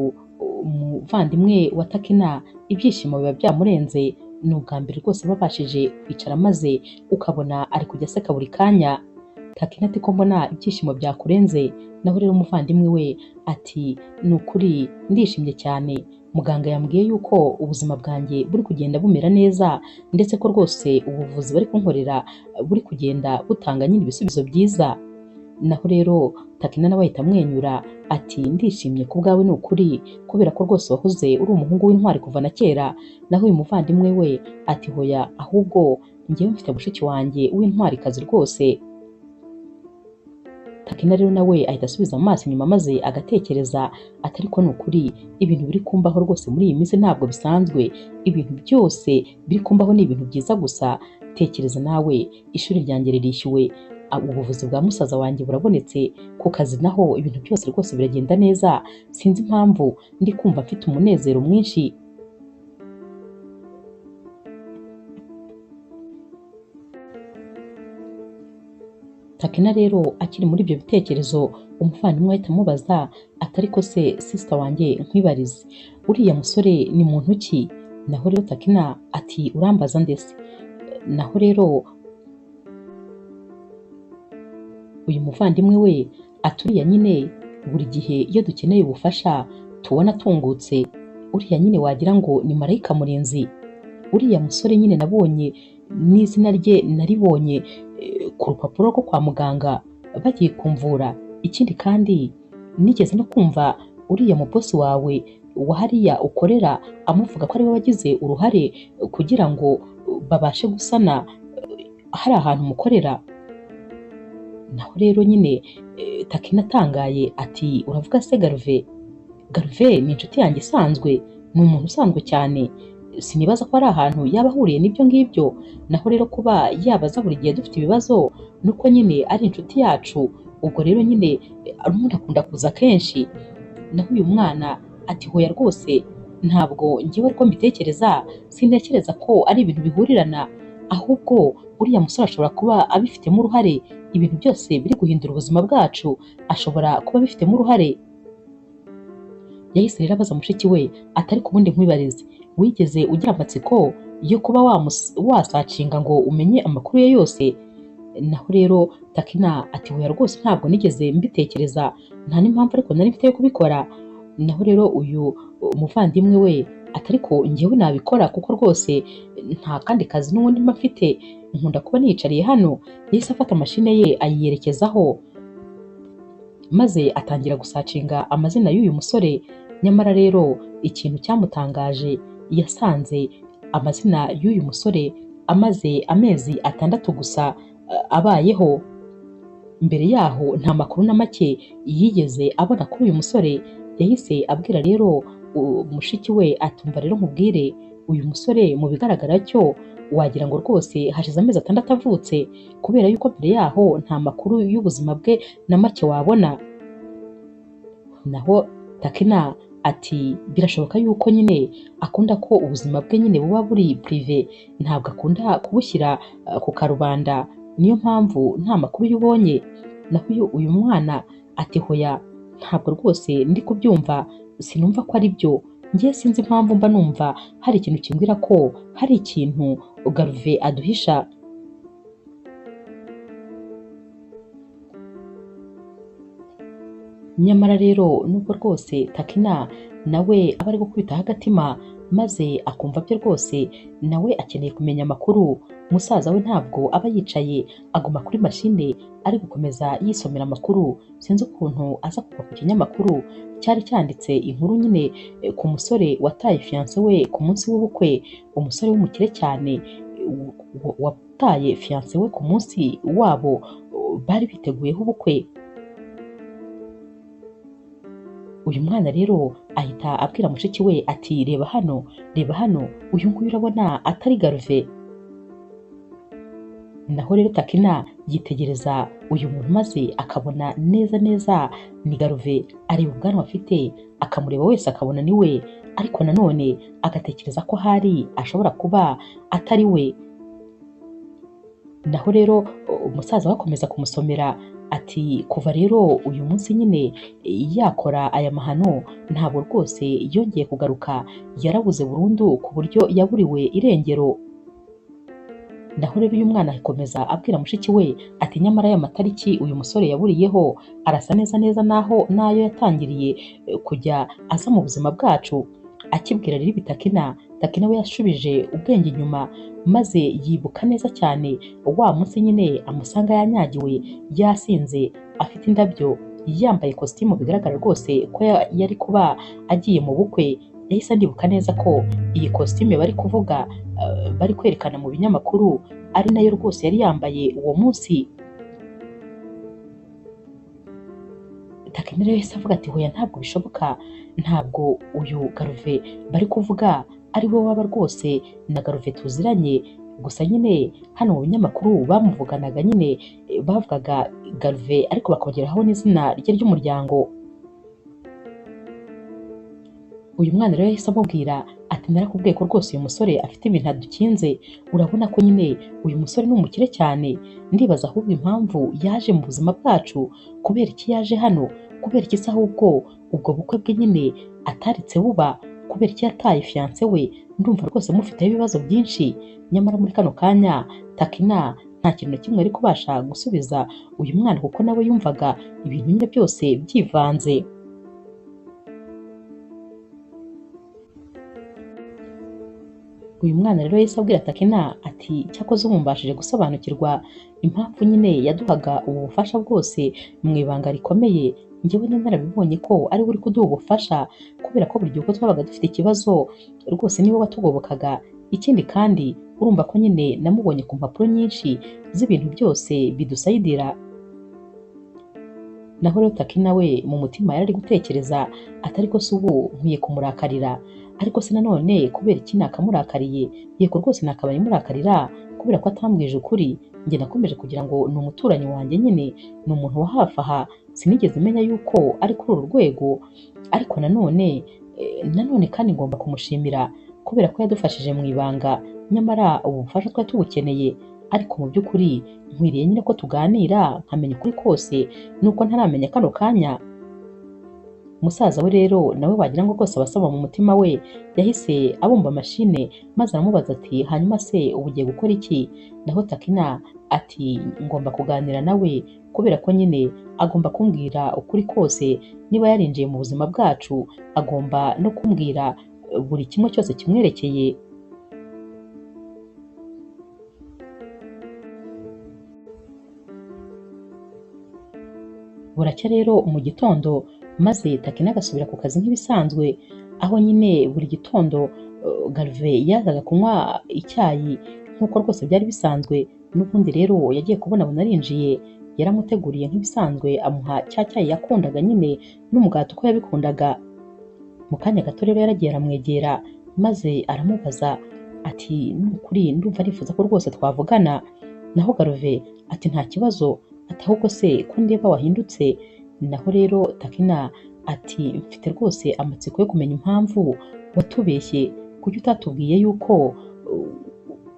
umuvandimwe wa Takina ibyishimo biba byamurenze, ni ubwa mbere rwose babashije kwicara maze ukabona ari kujya aseka buri kanya. Takina ati ko mbona ibyishimo byakurenze, naho rero umuvandimwe we ati ni ukuri ndishimye cyane, muganga yambwiye yuko ubuzima bwanjye buri kugenda bumera neza, ndetse ko rwose ubuvuzi bari kunkorera buri kugenda butanga nyine ibisubizo byiza. Naho rero Takina nawe ahita amwenyura ati ndishimye ku bwawe ni ukuri, kubera ko rwose wahoze uri umuhungu w'intwari kuva na kera. Naho uyu muvandimwe we ati hoya, ahubwo njyewe mfite mushiki wanjye w'intwarikazi rwose. Takina rero nawe ahita asubiza amaso inyuma maze agatekereza ati ariko ni ukuri ibintu biri kumbaho rwose muri iyi minsi ntabwo bisanzwe, ibintu byose biri kumbaho ni ibintu byiza gusa. Tekereza nawe, ishuri ryanjye ririshyuwe, ubuvuzi bwa musaza wanjye burabonetse, ku kazi naho ibintu byose rwose biragenda neza, sinzi impamvu ndi kumva mfite umunezero mwinshi. Takina rero akiri muri ibyo bitekerezo, umuvandimwe ahita amubaza ati ariko se sister wanjye nkwibarize, uriya musore ni muntu ki? Naho rero Takina ati urambaza ndese? Naho rero uyu muvandimwe we ati uriya nyine buri gihe iyo dukeneye ubufasha tubona atungutse, uriya nyine wagira ngo ni marayika murinzi, uriya musore nyine nabonye n'izina rye naribonye ku rupapuro rwo kwa muganga bagiye kumvura. Ikindi kandi nigeze no kumva uriya mubosi wawe wa hariya ukorera amuvuga ko ariwe wagize uruhare kugira ngo babashe gusana hari ahantu mukorera. Naho rero nyine Takina atangaye ati uravuga se Garuve? Garuve ni inshuti yanjye isanzwe, ni umuntu usanzwe cyane, sinibaza ko ari ahantu yaba ahuriye n'ibyo ngibyo. Naho rero kuba yabaza buri gihe dufite ibibazo nuko nyine ari inshuti yacu, ubwo rero nyine umuntu akunda kuza kenshi. Naho uyu mwana ati hoya rwose ntabwo njyewe ariko mbitekereza, sintekereza ko ari ibintu bihurirana, ahubwo uriya musore ashobora kuba abifitemo uruhare, ibintu byose biri guhindura ubuzima bwacu ashobora kuba abifitemo uruhare. Yahise rero abaza mushiki we ati ariko ubundi nkwibarize, wigeze ugira amatsiko yo kuba wasacinga ngo umenye amakuru ye yose? Naho rero Takina ati hoya rwose ntabwo nigeze mbitekereza, nta n'impamvu ariko nari mfite yo kubikora. Naho rero uyu umuvandimwe we ati ariko njyewe nabikora kuko rwose nta kandi kazi n'ubundi mba mfite, nkunda kuba niyicariye hano. Yahise afata mashine ye ayiyerekezaho maze atangira gusacinga amazina y'uyu musore. Nyamara rero ikintu cyamutangaje, yasanze amazina y'uyu musore amaze amezi 6 gusa abayeho. Mbere yaho nta makuru na make yigeze abona kuri uyu musore. Yahise abwira rero mushiki we atumva rero nkubwire, uyu musore mu bigaragara cyo wagira ngo rwose hashize amezi 6 avutse, kubera yuko mbere yaho nta makuru y'ubuzima bwe na make wabona. Naho Takina ati birashoboka yuko nyine akunda ko ubuzima bwe nyine buba buri prive, ntabwo akunda kubushyira ku karubanda, niyo mpamvu nta makuru y'ubonye. Naho uyu mwana ati hoya ntabwo rwose ndi kubyumva, sinumva ko ari byo, njye sinzi impamvu mba numva hari ikintu kimbwira ko hari ikintu Garuve aduhisha. Nyamara rero nubwo rwose Takina nawe aba ari gukubitaho agatima maze akumva byo rwose nawe akeneye kumenya amakuru, musaza we ntabwo aba yicaye, aguma kuri mashine ari gukomeza yisomera amakuru. Sinzi ukuntu aza kugwa ku kinyamakuru cyari cyanditse inkuru nyine ku musore wataye fiancé we ku munsi w'ubukwe, umusore w'umukire cyane wataye fiancé we ku munsi wabo bari biteguyeho ubukwe. Uyu mwana rero ahita abwira mushiki we ati reba hano, reba hano, uyu nguyu urabona atari Garuve. Naho rero Takina yitegereza uyu muntu maze akabona neza neza ni Garuve, areba ubwanwa afite akamureba wese akabona ni we, ariko nanone agatekereza ko hari ashobora kuba atari we. Naho rero umusaza we akomeza kumusomera ati kuva rero uyu munsi nyine yakora aya mahano ntabwo rwose yongeye kugaruka, yarabuze burundu ku buryo yaburiwe irengero. Naho rero uyu mwana akomeza abwira mushiki we ati nyamara aya matariki uyu musore yaburiyeho arasa neza neza naho nayo yatangiriye kujya aza mu buzima bwacu. Akibwira rero ibi Takina, Takina we yashubije ubwenge inyuma maze yibuka neza cyane wa munsi nyine amusanga yanyagiwe, yasinze, afite indabyo, yambaye kositimu bigaragara rwose ko yari kuba agiye mu bukwe. Yahise anibuka neza ko iyi kositime bari kuvuga bari kwerekana mu binyamakuru ari nayo rwose yari yambaye uwo munsi. Takina rero yahise avuga ati hoya ntabwo bishoboka, ntabwo uyu Garuve bari kuvuga ari we waba rwose na Garuve tuziranye, gusa nyine hano mu binyamakuru bamuvuganaga nyine bavugaga Garuve ariko bakongeraho n'izina rye ry'umuryango. Uyu mwana rero yahise amubwira ati narakubwiye ko rwose uyu musore afite ibintu adukinze, urabona ko nyine uyu musore ni umukire cyane, ndibaza ahubwo impamvu yaje mu buzima bwacu, kubera iki yaje hano, kubera iki se ahubwo ubwo bukwe bwe nyine ataritse buba, kubera iki yataye fiyanse we, ndumva rwose mufiteho ibibazo byinshi. Nyamara muri kano kanya Takina nta kintu na kimwe ari kubasha gusubiza uyu mwana kuko nawe yumvaga ibintu nyine byose byivanze. Uyu mwana rero yahise abwira Takina ati cyakoze ubu mbashije gusobanukirwa impamvu nyine yaduhaga ubu bufasha bwose mu ibanga rikomeye, njyewe nari narabibonye ko ari we uri kuduha ubufasha kubera ko buri gihe uko twabaga dufite ikibazo rwose niwe watugobokaga. Ikindi kandi urumva ko nyine namubonye ku mpapuro nyinshi z'ibintu byose bidusayidira. Naho rero Takina we mu mutima yari ari gutekereza ati ariko se ubu nkwiye kumurakarira, ariko se nanone kubera iki nakamurakariye? Yego rwose nakabaye murakarira kubera ko atambwije ukuri, njye nakomeje kugira ngo ni umuturanyi wanjye nyine, ni umuntu wa hafi aha, sinigeze menya yuko ari kuri uru rwego, ariko nanone nanone kandi ngomba kumushimira kubera ko yadufashije mu ibanga, nyamara ubu bufasha twari tubukeneye, ariko mu by'ukuri nkwiriye nyine ko tuganira nkamenya ukuri kose nuko ntaramenya kano kanya. Musaza we rero nawe wagira ngo rwose abasaba mu mutima we, yahise abumba mashine maze aramubaza ati hanyuma se ubu ugiye gukora iki? Naho Takina ati ngomba kuganira nawe kubera ko nyine agomba kumbwira ukuri kose, niba yarinjiye mu buzima bwacu agomba no kumbwira buri kimwe cyose kimwerekeye. Buracya rero mu gitondo maze Takina agasubira ku kazi nk'ibisanzwe, aho nyine buri gitondo Garuve yazaga kunywa icyayi nk'uko rwose byari bisanzwe. N'ubundi rero yagiye kubona abona arinjiye, yaramuteguriye nk'ibisanzwe amuha cya cyayi yakundaga nyine n'umugati uko yabikundaga. Mu kanya gato rero yaragiye aramwegera maze aramubaza ati ni ukuri ndumva nifuza ko rwose twavugana. Naho Garuve ati nta kibazo, ati ahubwo se ko ndeba wahindutse. Naho rero Takina ati mfite rwose amatsiko yo kumenya impamvu watubeshye, kuki utatubwiye yuko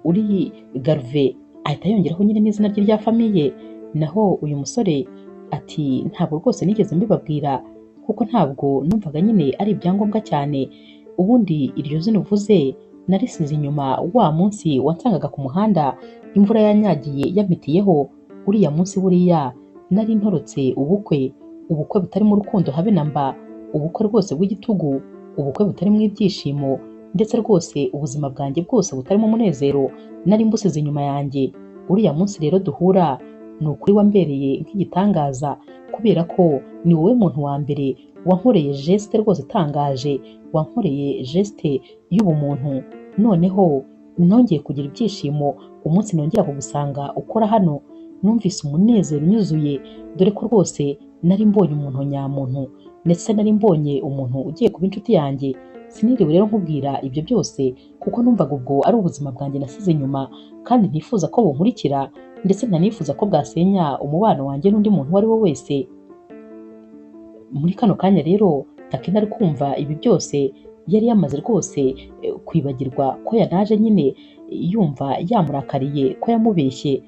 uri Garuve? Ahita yongeraho nyine n'izina rye rya famiye. Naho uyu musore ati ntabwo rwose nigeze mbibabwira kuko ntabwo numvaga nyine ari ibyangombwa cyane, ubundi iryo zina uvuze narisize inyuma wa munsi wansangaga ku muhanda imvura yanyagiye yampitiyeho, uriya munsi buriya nari ntorotse ubukwe, ubukwe butarimo urukundo habe na mba, ubukwe rwose bw'igitugu, ubukwe butarimo ibyishimo, ndetse rwose ubuzima bwanjye bwose butarimo umunezero nari mbusize inyuma yanjye. Uriya munsi rero duhura ni ukuri wambereye nk'igitangaza kubera ko ni wowe muntu wa mbere wankoreye geste rwose itangaje, wankoreye geste y'ubumuntu, noneho nongeye kugira ibyishimo umunsi nongera kugusanga ukora hano, numvise umunezero unyuzuye, dore ko rwose nari mbonye umuntu nyamuntu, ndetse nari mbonye umuntu ugiye kuba inshuti yanjye. Siniriwe rero nkubwira ibyo byose kuko numvaga ubwo ari ubuzima bwanjye nasize inyuma kandi ntifuza ko bunkurikira, ndetse ntanifuza ko bwasenya umubano wanjye n'undi muntu uwo ari we wese. Muri kano kanya rero Takina ari kumva ibi byose, yari yamaze rwose kwibagirwa ko yanaje nyine yumva yamurakariye ko yamubeshye.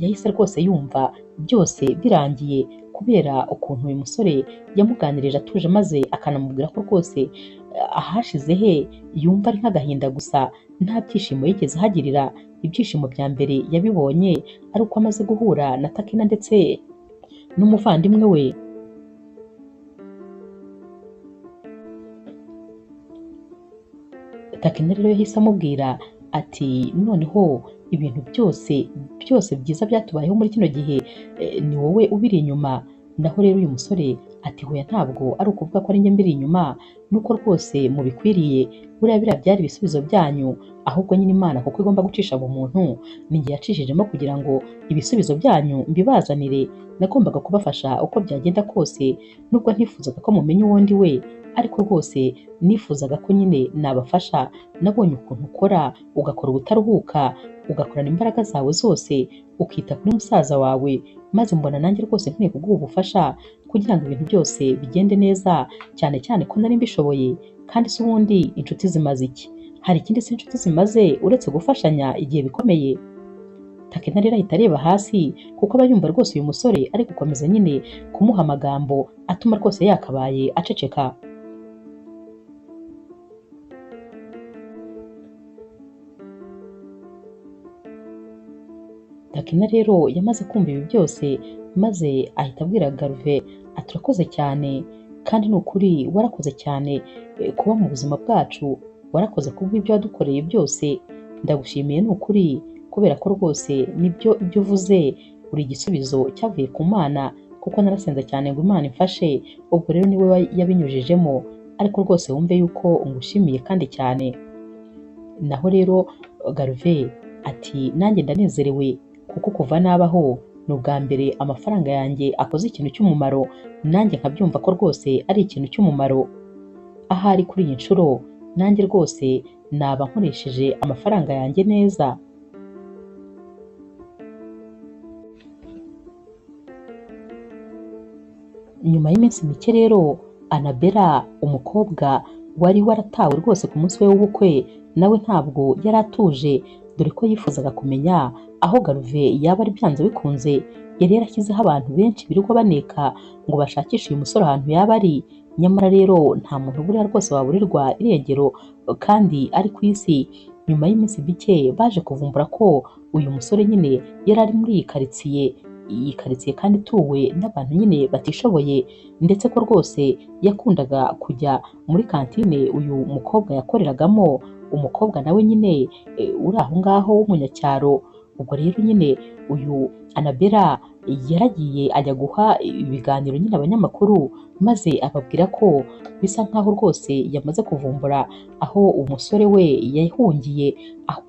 Yahise rwose yumva byose birangiye kubera ukuntu uyu musore yamuganirije atuje, maze akanamubwira ko rwose ahashize he yumva ari nk'agahinda gusa, nta byishimo yigeze ahagirira. Ibyishimo bya mbere yabibonye ari uko amaze guhura na Takina ndetse n'umuvandimwe we. Takina rero yahise amubwira ati noneho ibintu byose byose byiza byatubayeho muri kino gihe ni wowe ubiri inyuma. Naho rero uyu musore ati hoya, ntabwo ari ukuvuga ko ari njye mbiri inyuma, nuko rwose mubikwiriye, buriya biriya byari ibisubizo byanyu, ahubwo nyine Imana kuko igomba gucisha bumuntu ni njye yacishijemo kugira ngo ibisubizo byanyu mbibazanire. Nagombaga kubafasha uko byagenda kose, nubwo ntifuzaga ko mumenya uwo ndi we, ariko rwose nifuzaga ko nyine nabafasha. Nabonye ukuntu ukora, ugakora ubutaruhuka, ugakorana imbaraga zawe zose, ukita kuri musaza wawe, maze mbona nanjye rwose nkwiye kuguha ubufasha kugira ngo ibintu byose bigende neza, cyane cyane ko nari mbishoboye. Kandi se ubundi inshuti zimaze iki? Hari ikindi se inshuti zimaze uretse gufashanya igihe bikomeye? Takina rero ahita areba hasi kuko aba yumva rwose uyu musore ari gukomeza nyine kumuha amagambo atuma rwose yakabaye aceceka. Takina rero yamaze kumva ibi byose, maze ahita abwira Garuve ati urakoze cyane, kandi ni ukuri warakoze cyane kuba mu buzima bwacu, warakoze kubw'ibyo wadukoreye byose, ndagushimiye ni ukuri, kubera ko rwose nibyo ibyo uvuze uri igisubizo cyavuye ku Mana, kuko narasenze cyane ngo Imana imfashe, ubwo rero niwe yabinyujijemo, ariko rwose wumve yuko ngushimiye kandi cyane. Naho rero Garuve ati nanjye ndanezerewe kuko kuva nabaho ni ubwa mbere amafaranga yanjye akoze ikintu cy'umumaro, nanjye nkabyumva ko rwose ari ikintu cy'umumaro. Ahari kuri iyi nshuro nanjye rwose naba nkoresheje amafaranga yanjye neza. Nyuma y'iminsi mike rero Anabella, umukobwa wari waratawe rwose ku munsi we w'ubukwe, nawe ntabwo yari atuje, dore ko yifuzaga kumenya aho Garuve yaba ari byanze bikunze. Yari yarashyizeho abantu benshi birirwa baneka ngo bashakishe uyu musore ahantu yaba ari, nyamara rero nta muntu buriya rwose waburirwa irengero kandi ari ku isi. Nyuma y'iminsi mike baje kuvumbura ko uyu musore nyine yari ari muri iyi karitsiye, iyi karitsiye kandi ituwe n'abantu nyine batishoboye, ndetse ko rwose yakundaga kujya muri kantine uyu mukobwa yakoreragamo, umukobwa nawe nyine uri aho ngaho w'umunyacyaro. Ubwo rero nyine uyu Anabella yaragiye ajya guha ibiganiro nyine abanyamakuru, maze ababwira ko bisa nkaho rwose yamaze kuvumbura aho umusore we yahungiye,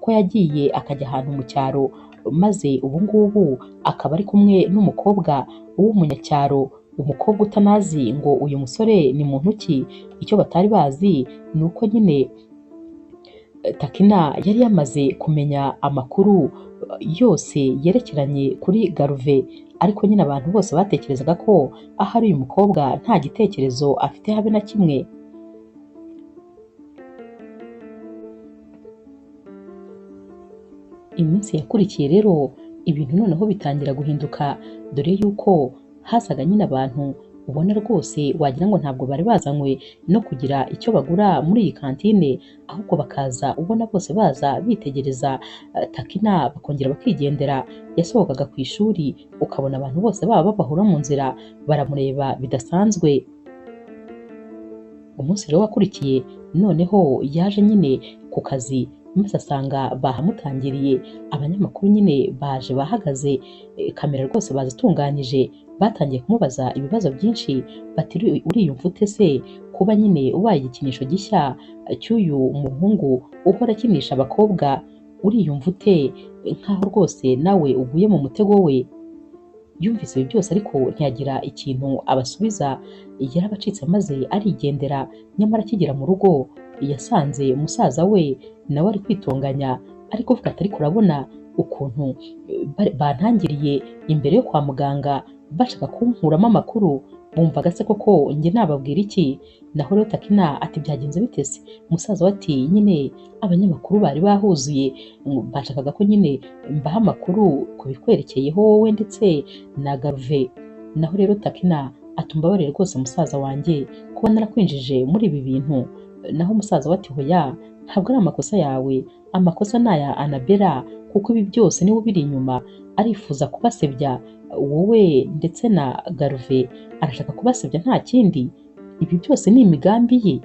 ko yagiye akajya ahantu mu cyaro, maze ubu ngubu akaba ari kumwe n'umukobwa w'umunyacyaro, umukobwa utanazi ngo uyu musore ni muntu ki. Icyo batari bazi ni uko nyine Takina yari yamaze kumenya amakuru yose yerekeranye kuri Garuve, ariko nyine abantu bose batekerezaga ko ahari uyu mukobwa nta gitekerezo afite habe na kimwe. Iminsi yakurikiye rero ibintu noneho bitangira guhinduka, dore yuko hazaga nyine abantu ubona rwose wagira ngo ntabwo bari bazanywe no kugira icyo bagura muri iyi kantine, ahubwo bakaza ubona bose baza bitegereza Takina bakongera bakigendera. Yasohokaga ku ishuri ukabona abantu bose baba babahura mu nzira baramureba bidasanzwe. Umunsi rero wakurikiye noneho yaje nyine ku kazi, maze asanga bahamutangiriye, abanyamakuru nyine baje bahagaze, kamera rwose bazitunganyije, batangiye kumubaza ibibazo byinshi bati uriyumva ute se kuba nyine ubaye igikinisho gishya cy'uyu muhungu uhora akinisha abakobwa, uriyumva ute nkaho rwose nawe uguye mu mutego we? Yumvise ibi byose ariko ntiyagira ikintu abasubiza, yarabacitse maze arigendera. Nyamara akigera mu rugo yasanze musaza we nawe ari kwitonganya, ari kuvuga ati ariko urabona ukuntu bantangiriye imbere yo kwa muganga bashaka kunkuramo amakuru, Bumvaga se koko njye nababwira iki? Naho rero Takina ati byagenze bite se? Musaza we ati nyine abanyamakuru bari bahuzuye, bashakaga ko nyine mbaha amakuru ku bikwerekeyeho wowe ndetse na Garuve. Naho rero Takina ati umbabarire rwose musaza wanjye kuba narakwinjije muri ibi bintu. Naho musaza we ati hoya, ntabwo ari amakosa yawe, amakosa ni aya Anabella, kuko ibi byose niwe ubiri inyuma, arifuza kubasebya wowe ndetse na Garuve, arashaka kubasebya nta kindi. Ibi byose ni imigambi ye.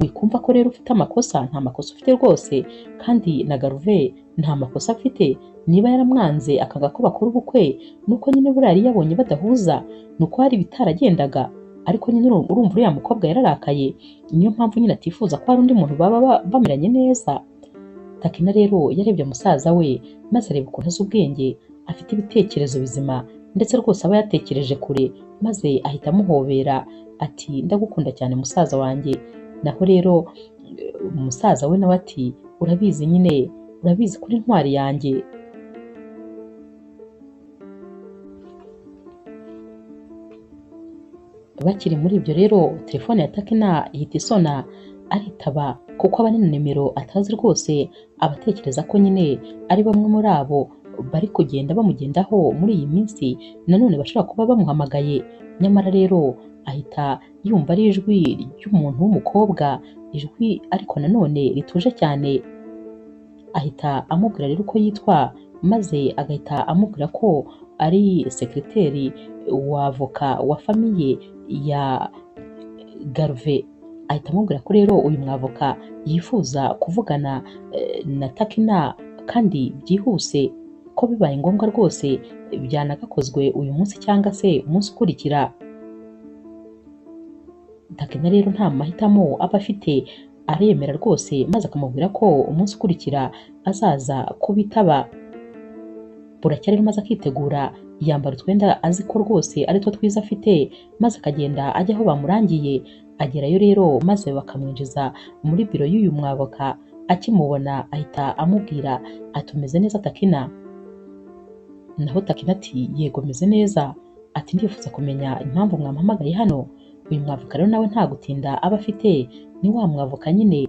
Wikumva ko rero ufite amakosa, nta makosa ufite rwose, kandi na Garuve nta makosa afite. Niba yaramwanze akanga ko bakora ubukwe, nuko nyine buriya yari yabonye badahuza, nuko hari ibitaragendaga, ariko nyine urumva uriya mukobwa yararakaye, niyo mpamvu nyine atifuza ko hari undi muntu baba bameranye neza. Takina rero yarebye musaza we maze areba ukuntu azi ubwenge, afite ibitekerezo bizima ndetse rwose aba yatekereje kure, maze ahita amuhobera ati ndagukunda cyane musaza wanjye. Naho rero musaza we nawe ati urabizi nyine, urabizi kuri ntwari yanjye. Bakiri muri ibyo rero telefone ya Takina ihita isona, aritaba kuko aba ari na nimero atazi rwose, abatekereza ko nyine ari bamwe muri abo bari kugenda bamugendaho muri iyi minsi, nanone bashobora kuba bamuhamagaye. Nyamara rero ahita yumva ari ijwi ry'umuntu w'umukobwa, ijwi ariko nanone rituje cyane. Ahita amubwira rero uko yitwa, maze agahita amubwira ko ari sekreteri wa avoka wa famiye ya Garuve. Ahita amubwira ko rero uyu mwavoka yifuza kuvugana na Takina kandi byihuse, ko bibaye ngombwa rwose byanagakozwe uyu munsi cyangwa se umunsi ukurikira. Takina rero nta mahitamo aba afite, aremera rwose maze akamubwira ko umunsi ukurikira azaza kubitaba. Buracya rero maze akitegura, yambara utwenda azi ko rwose ari two twiza afite, maze akagenda ajya aho bamurangiye. Agerayo rero maze bakamwinjiza muri biro y'uyu mwavoka. Akimubona ahita amubwira ati umeze neza Takina? Naho Takina ati yego meze neza, ati ndifuza kumenya impamvu mwampamagaye hano. Uyu mwavoka rero nawe nta gutinda aba afite, ni wa mwavoka nyine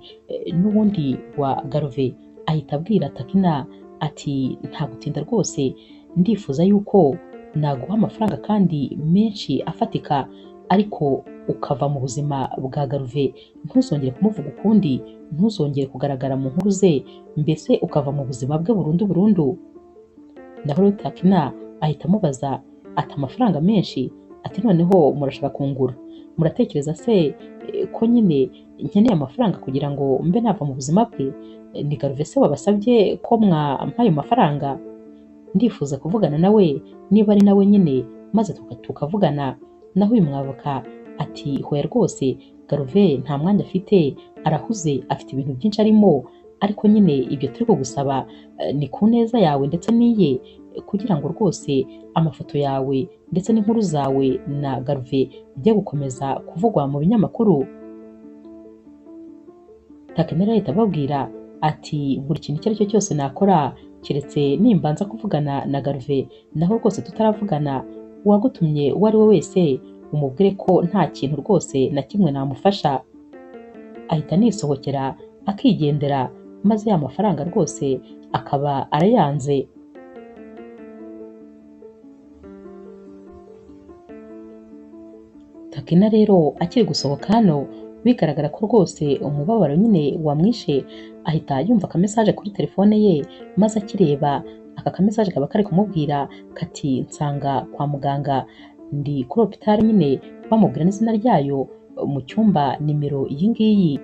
n'ubundi wa Garuve. Ahita abwira Takina ati nta gutinda rwose, ndifuza yuko naguha amafaranga kandi menshi afatika, ariko ukava mu buzima bwa Garuve, ntuzongere kumuvuga ukundi, ntuzongere kugaragara mu nkuru ze, mbese ukava mu buzima bwe burundu burundu. Naho rero Takina ahita amubaza ati amafaranga menshi? Ati noneho murashaka kungura, muratekereza se ko nyine nkeneye amafaranga kugira ngo mbe nava mu buzima bwe? Ni Garuve se wabasabye ko mwampa ayo mafaranga? Ndifuza kuvugana nawe niba ari nawe nyine, maze tukavugana. Naho uyu mwavoka ati hoya rwose, Garuve nta mwanya afite, arahuze, afite ibintu byinshi arimo, ariko nyine ibyo turi kugusaba ni ku neza yawe ndetse n'iye, kugira ngo rwose amafoto yawe ndetse n'inkuru zawe na Garuve bijye gukomeza kuvugwa mu binyamakuru. Takina ahita ababwira ati buri kintu icyo ari cyo cyose nakora keretse nimbanza kuvugana na Garuve, naho rwose tutaravugana uwagutumye uwo ari we wese umubwire ko nta kintu rwose na kimwe namufasha. Ahita anisohokera akigendera, maze ya mafaranga rwose akaba arayanze. Takina rero akiri gusohoka hano bigaragara ko rwose umubabaro nyine wamwishe, ahita yumva akamesaje kuri telefone ye, maze akireba aka kamesaje kaba kari kumubwira kati nsanga kwa muganga ndi kuri hopitali nyine, bamubwira n'izina ryayo mu cyumba nimero iyi ngiyi.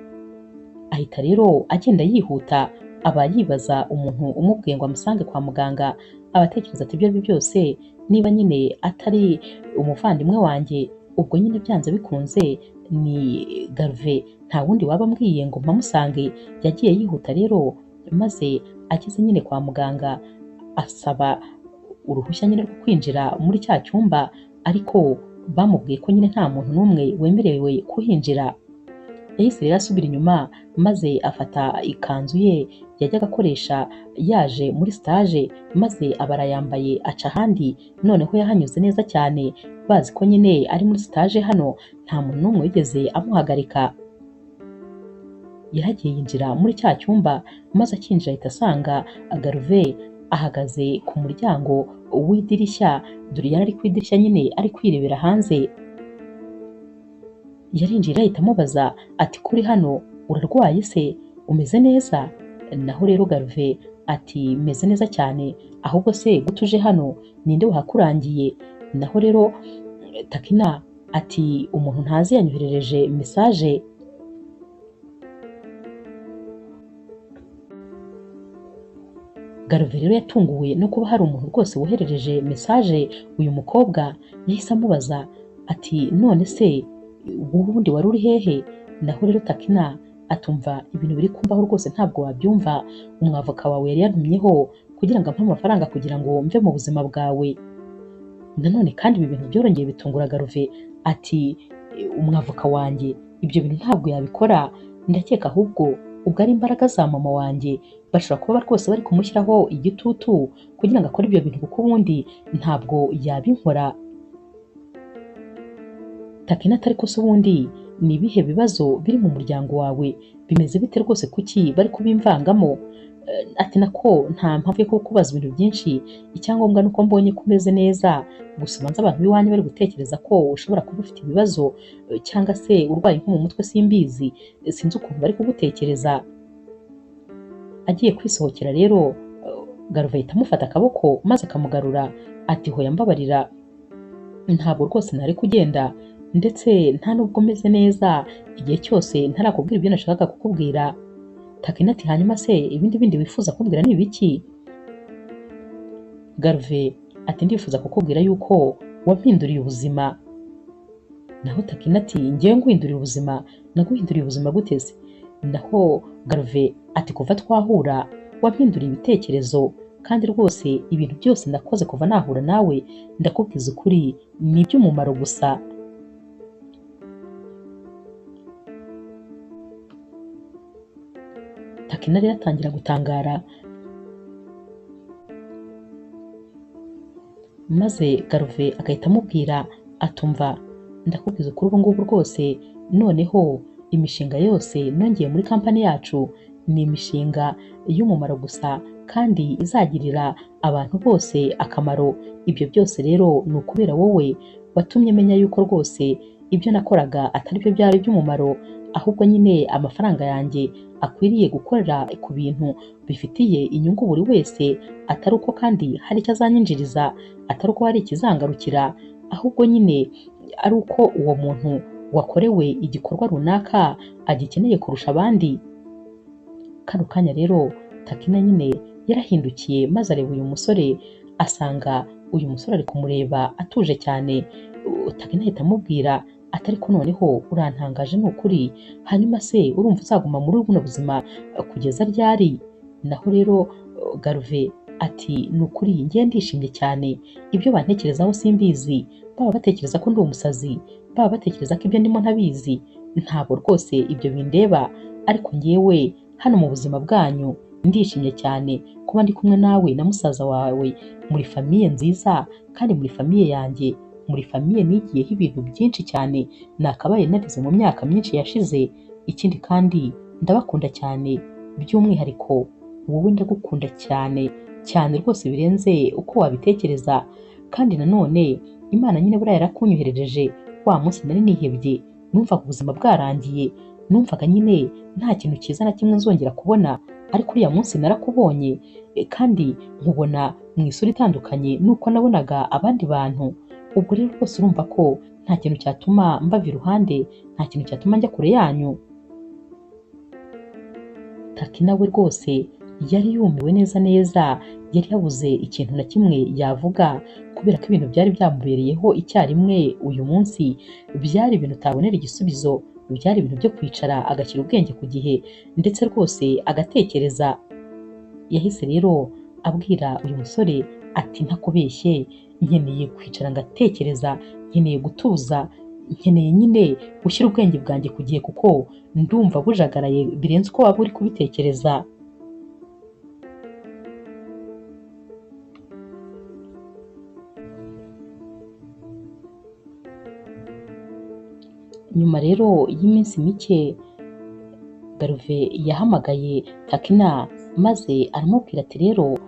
Ahita rero agenda yihuta, aba yibaza umuntu umubwiye ngo amusange kwa muganga, aba atekereza ati ibyo ari byo byose niba nyine atari umuvandimwe wanjye, ubwo nyine byanze bikunze ni Garuve, nta wundi waba ambwiye ngo mpamusange. Yagiye yihuta rero, maze ageze nyine kwa muganga asaba uruhushya nyine rwo kwinjira muri cya cyumba, ariko bamubwiye ko nyine nta muntu n'umwe wemerewe kuhinjira. Yahise rero asubira inyuma maze afata ikanzu ye yajyaga akoresha yaje muri stage, maze aba arayambaye aca ahandi. Noneho yahanyuze neza cyane, bazi ko nyine ari muri stage hano, nta muntu n'umwe wigeze amuhagarika. Yaragiye yinjira muri cya cyumba, maze akinjira ahita asanga Garuve ahagaze ku muryango w'idirishya. Dore yari ari ku idirishya nyine ari kwirebera hanze. Yarinjiye ahita amubaza ati kuri hano urarwaye se, umeze neza? Naho rero Garuve ati meze neza cyane, ahubwo se gute uje hano, ninde wahakurangiye? Naho rero Takina ati umuntu ntazi yanyoherereje message. Garuve rero yatunguwe no kuba hari umuntu rwose woherereje message uyu mukobwa. Yahise amubaza ati none se wowe ubundi wari uri hehe? Naho rero Takina atumva ibintu biri kumbaho rwose ntabwo wabyumva, umwavoka wawe yari yantumyeho kugira ngo ampe amafaranga kugira ngo mve mu buzima bwawe. Nanone kandi ibi bintu byarongeye bitungura Garuve ati umwavoka wanjye ibyo bintu ntabwo yabikora, ndakeka ahubwo ubwo ari imbaraga za mama wanjye, bashobora kuba rwose bari kumushyiraho igitutu kugira ngo akore ibyo bintu, kuko ubundi ntabwo yabinkora. Takina atari ko se ubundi ni ibihe bibazo biri mu muryango wawe, bimeze bite rwose, kuki bari kubimvangamo? Ati nako nta mpamvu yo kukubaza ibintu byinshi, icyangombwa nuko mbonye ko umeze neza, gusa ubanza abantu b'iwanyu bari gutekereza ko ushobora kuba ufite ibibazo cyangwa se urwaye nko mu mutwe, simbizi, sinzi ukuntu bari kugutekereza. Agiye kwisohokera rero Garuve ahita amufata akaboko maze akamugarura ati hoya mbabarira, ntabwo rwose nari kugenda, ndetse nta nubwo meze neza igihe cyose ntarakubwira ibyo nashakaga kukubwira. Takina ati hanyuma se ibindi bindi wifuza kumbwira ni ibiki? Garuve ati ndifuza kukubwira yuko wampinduriye ubuzima. Naho Takina ati ngewe nguhinduriye ubuzima, naguhinduriye ubuzima gute se? Naho Garuve ati kuva twahura wampinduriye ibitekerezo, kandi rwose ibintu byose nakoze kuva nahura nawe ndakubwiza ukuri ni iby'umumaro gusa. Takina rero atangira gutangara, maze Garuve agahita amubwira atumva ndakubwiza ukuri ubu ngubu rwose, noneho imishinga yose nongeye muri kampani yacu ni imishinga y'umumaro gusa kandi izagirira abantu bose akamaro. Ibyo byose rero ni ukubera wowe watumye menya yuko rwose ibyo nakoraga atari byo byari iby'umumaro, ahubwo nyine amafaranga yanjye akwiriye gukorera ku bintu bifitiye inyungu buri wese, atari uko kandi hari icyo azanyinjiriza, atari uko hari ikizangarukira, ahubwo nyine ari uko uwo muntu wakorewe igikorwa runaka agikeneye kurusha abandi. Kano kanya rero Takina nyine yarahindukiye maze areba uyu musore, asanga uyu musore ari kumureba atuje cyane. Takina ahita amubwira atari ko noneho urantangaje ni ukuri, hanyuma se urumva uzaguma muri buno buzima kugeza ryari? Naho rero Garuve ati ni ukuri ngiye ndishimye cyane, ibyo bantekerezaho simbizi, baba batekereza ko ndi umusazi, baba batekereza ko ibyo ndimo ntabizi, ntabwo rwose ibyo bindeba, ariko ngewe hano mu buzima bwanyu ndishimye cyane kuba ndi kumwe nawe na musaza wawe, muri famiye nziza kandi muri famiye yanjye, muri famiye nigiyeho ibintu byinshi cyane nakabaye narize mu myaka myinshi yashize. Ikindi kandi ndabakunda cyane, by'umwihariko wowe ndagukunda cyane cyane rwose birenze uko wabitekereza. Kandi nanone Imana nyine buriya yarakunyoherereje, wa munsi nari nihebye, numvaga ubuzima bwarangiye, numvaga nyine nta kintu cyiza na kimwe nzongera kubona, ariko uriya munsi narakubonye kandi nkubona mu isura itandukanye n'uko nabonaga abandi bantu. Ubwo rero rwose urumva ko nta kintu cyatuma mbava iruhande, nta kintu cyatuma njya kure yanyu. Takina we rwose yari yumiwe neza neza, yari yabuze ikintu na kimwe yavuga kubera ko ibintu byari byamubereyeho icyarimwe uyu munsi, byari ibintu utabonera igisubizo, byari ibintu byo kwicara agashyira ubwenge ku gihe ndetse rwose agatekereza. Yahise rero abwira uyu musore ati ntakubeshye, nkeneye kwicara ngatekereza, nkeneye gutuza, Nkeneye nyine gushyira ubwenge bwanjye ku gihe kuko ndumva bujagaraye birenze uko waba uri kubitekereza. Nyuma rero y'iminsi mike Garuve yahamagaye Takina maze aramubwira ati rero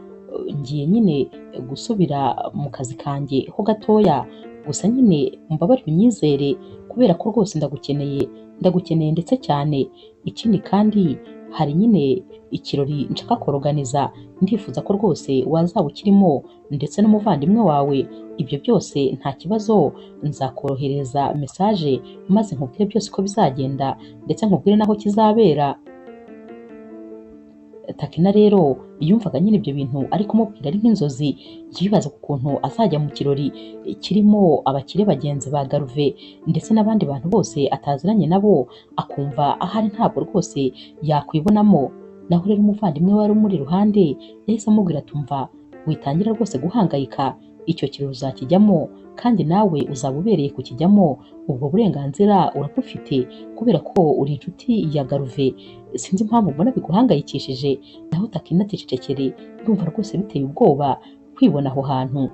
ngiye nyine gusubira mu kazi kanjye ho gatoya, gusa nyine mbabarire unyizere kubera ko rwose ndagukeneye, ndagukeneye ndetse cyane. Ikindi kandi hari nyine ikirori nshaka koroganiza, ndifuza ko rwose wazaba ukirimo ndetse n'umuvandimwe wawe. Ibyo byose nta kibazo, nzakorohereza mesaje maze nkubwire byose uko bizagenda ndetse nkubwire n'aho kizabera. Takina rero yumvaga nyine ibyo bintu ari kumubwira ari nk'inzozi, yibaza ku kuntu azajya mu kirori kirimo abakire bagenzi ba Garuve ndetse n'abandi bantu bose ataziranye nabo, akumva ahari ntabwo rwose yakwibonamo. Naho rero umuvandimwe wari umuri iruhande yahise amubwira ati umva witangira rwose guhangayika, icyo kirori uzakijyamo kandi nawe uzaba ubereye kukijyamo, ubwo burenganzira urabufite kubera ko uri inshuti ya Garuve, sinzi impamvu mbona biguhangayikishije. Naho Takina ati cecekere, ndumva rwose biteye ubwoba kwibona aho hantu.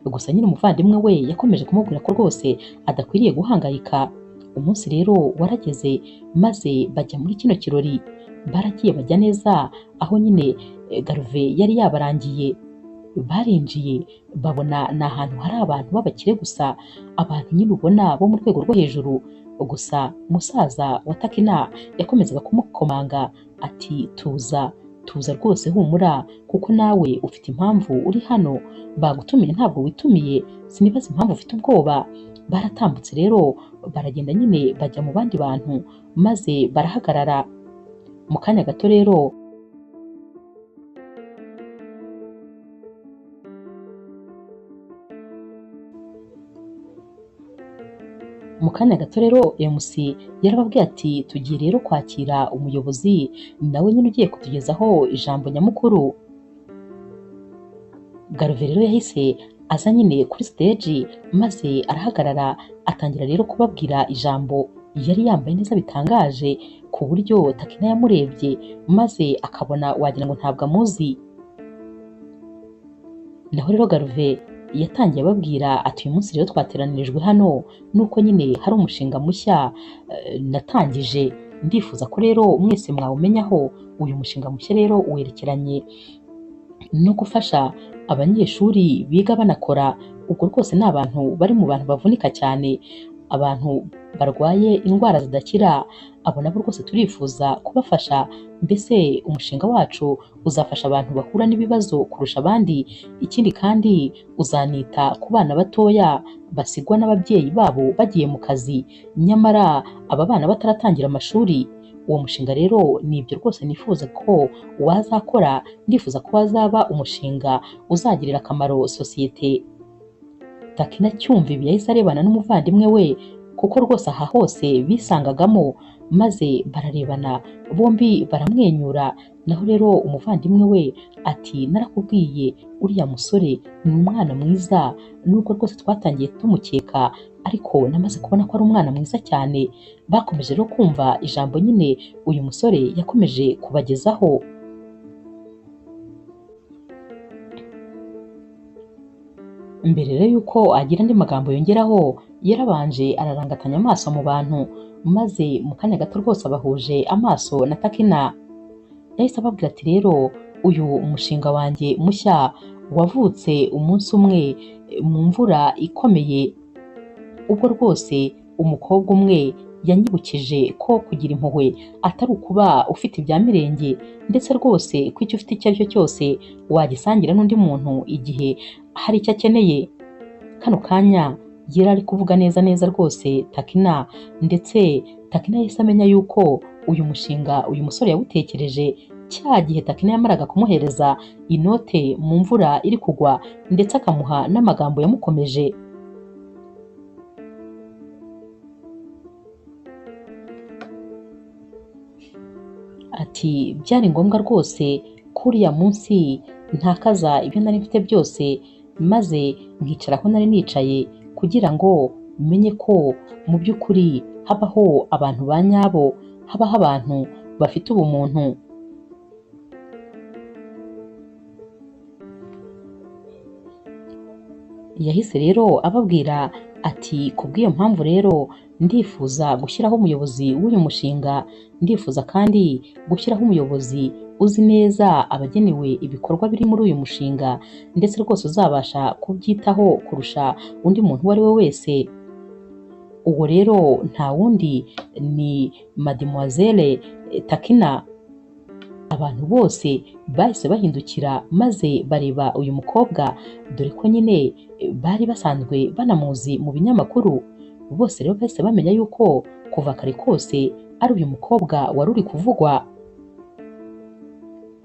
Gusa nyine umuvandimwe we yakomeje kumubwira ko rwose adakwiriye guhangayika. Umunsi rero warageze maze bajya muri kino kirori, baragiye bajya neza aho nyine Garuve yari yabarangiye. Barinjiye babona ni ahantu hari abantu b'abakire gusa, abantu nyine ubona bo mu rwego rwo hejuru. Gusa musaza wa Takina yakomezaga kumukomanga ati tuza tuza rwose humura, kuko nawe ufite impamvu uri hano, bagutumiye ntabwo witumiye, sinibaza impamvu ufite ubwoba. Baratambutse rero baragenda nyine bajya mu bandi bantu maze barahagarara. Mu kanya gato rero MC yarababwiye ati tugiye rero kwakira umuyobozi, nawe nyine ugiye kutugezaho ijambo nyamukuru. Garuve rero yahise aza nyine kuri stage maze arahagarara atangira rero kubabwira ijambo. Yari yambaye neza bitangaje ku buryo Takina yamurebye maze akabona wagira ngo ntabwo amuzi. Naho rero Garuve yatangiye ababwira ati uyu munsi rero twateranirijwe hano nuko nyine hari umushinga mushya natangije, ndifuza ko rero mwese mwawumenyaho. Uyu mushinga mushya rero werekeranye no gufasha abanyeshuri biga banakora, ubwo rwose ni abantu bari mu bantu bavunika cyane, abantu barwaye indwara zidakira, abo nabo rwose turifuza kubafasha. Mbese umushinga wacu uzafasha abantu bahura n'ibibazo kurusha abandi, ikindi kandi uzanita ku bana batoya basigwa n'ababyeyi babo bagiye mu kazi, nyamara aba bana bataratangira amashuri. Uwo mushinga rero ni ibyo rwose nifuza ko wazakora, ndifuza ko wazaba umushinga uzagirira akamaro sosiyete. Takina cyumva ibi yahise arebana n'umuvandimwe we, kuko rwose aha hose bisangagamo, maze bararebana bombi baramwenyura. Naho rero umuvandimwe we ati narakubwiye uriya musore ni umwana mwiza, nubwo rwose twatangiye tumukeka ariko namaze kubona ko ari umwana mwiza cyane. Bakomeje rero kumva ijambo nyine uyu musore yakomeje kubagezaho. Mbere rero yuko agira andi magambo yongeraho, yarabanje ararangatanya amaso mu bantu, maze mu kanya gato rwose abahuje amaso na Takina. Yahise ababwira ati rero uyu mushinga wanjye mushya wavutse umunsi umwe mu mvura ikomeye, ubwo rwose umukobwa umwe yanyibukije ko kugira impuhwe atari ukuba ufite ibya mirenge, ndetse rwose ko icyo ufite icyo ari cyo cyose wagisangira n'undi muntu igihe hari icyo akeneye. Kano kanya yari ari kuvuga neza neza rwose Takina, ndetse Takina yahise amenya yuko uyu mushinga uyu musore yawutekereje cya gihe Takina yamaraga kumuhereza inote mu mvura iri kugwa, ndetse akamuha n'amagambo yamukomeje. Ati byari ngombwa rwose ko uriya munsi ntakaza ibyo nari mfite byose, maze nkicara aho nari nicaye kugira ngo menye ko mu by'ukuri habaho abantu ba nyabo, habaho abantu bafite ubumuntu. Yahise rero ababwira ati kubw'iyo mpamvu rero ndifuza gushyiraho umuyobozi w'uyu mushinga, ndifuza kandi gushyiraho umuyobozi uzi neza abagenewe ibikorwa biri muri uyu mushinga, ndetse rwose uzabasha kubyitaho kurusha undi muntu uwo ari we wese. Uwo rero nta wundi ni Mademoiselle Takina. Abantu bose bahise bahindukira maze bareba uyu mukobwa, dore ko nyine bari basanzwe banamuzi mu binyamakuru. Bose rero bahise bamenya yuko kuva kare kose ari uyu mukobwa wari uri kuvugwa.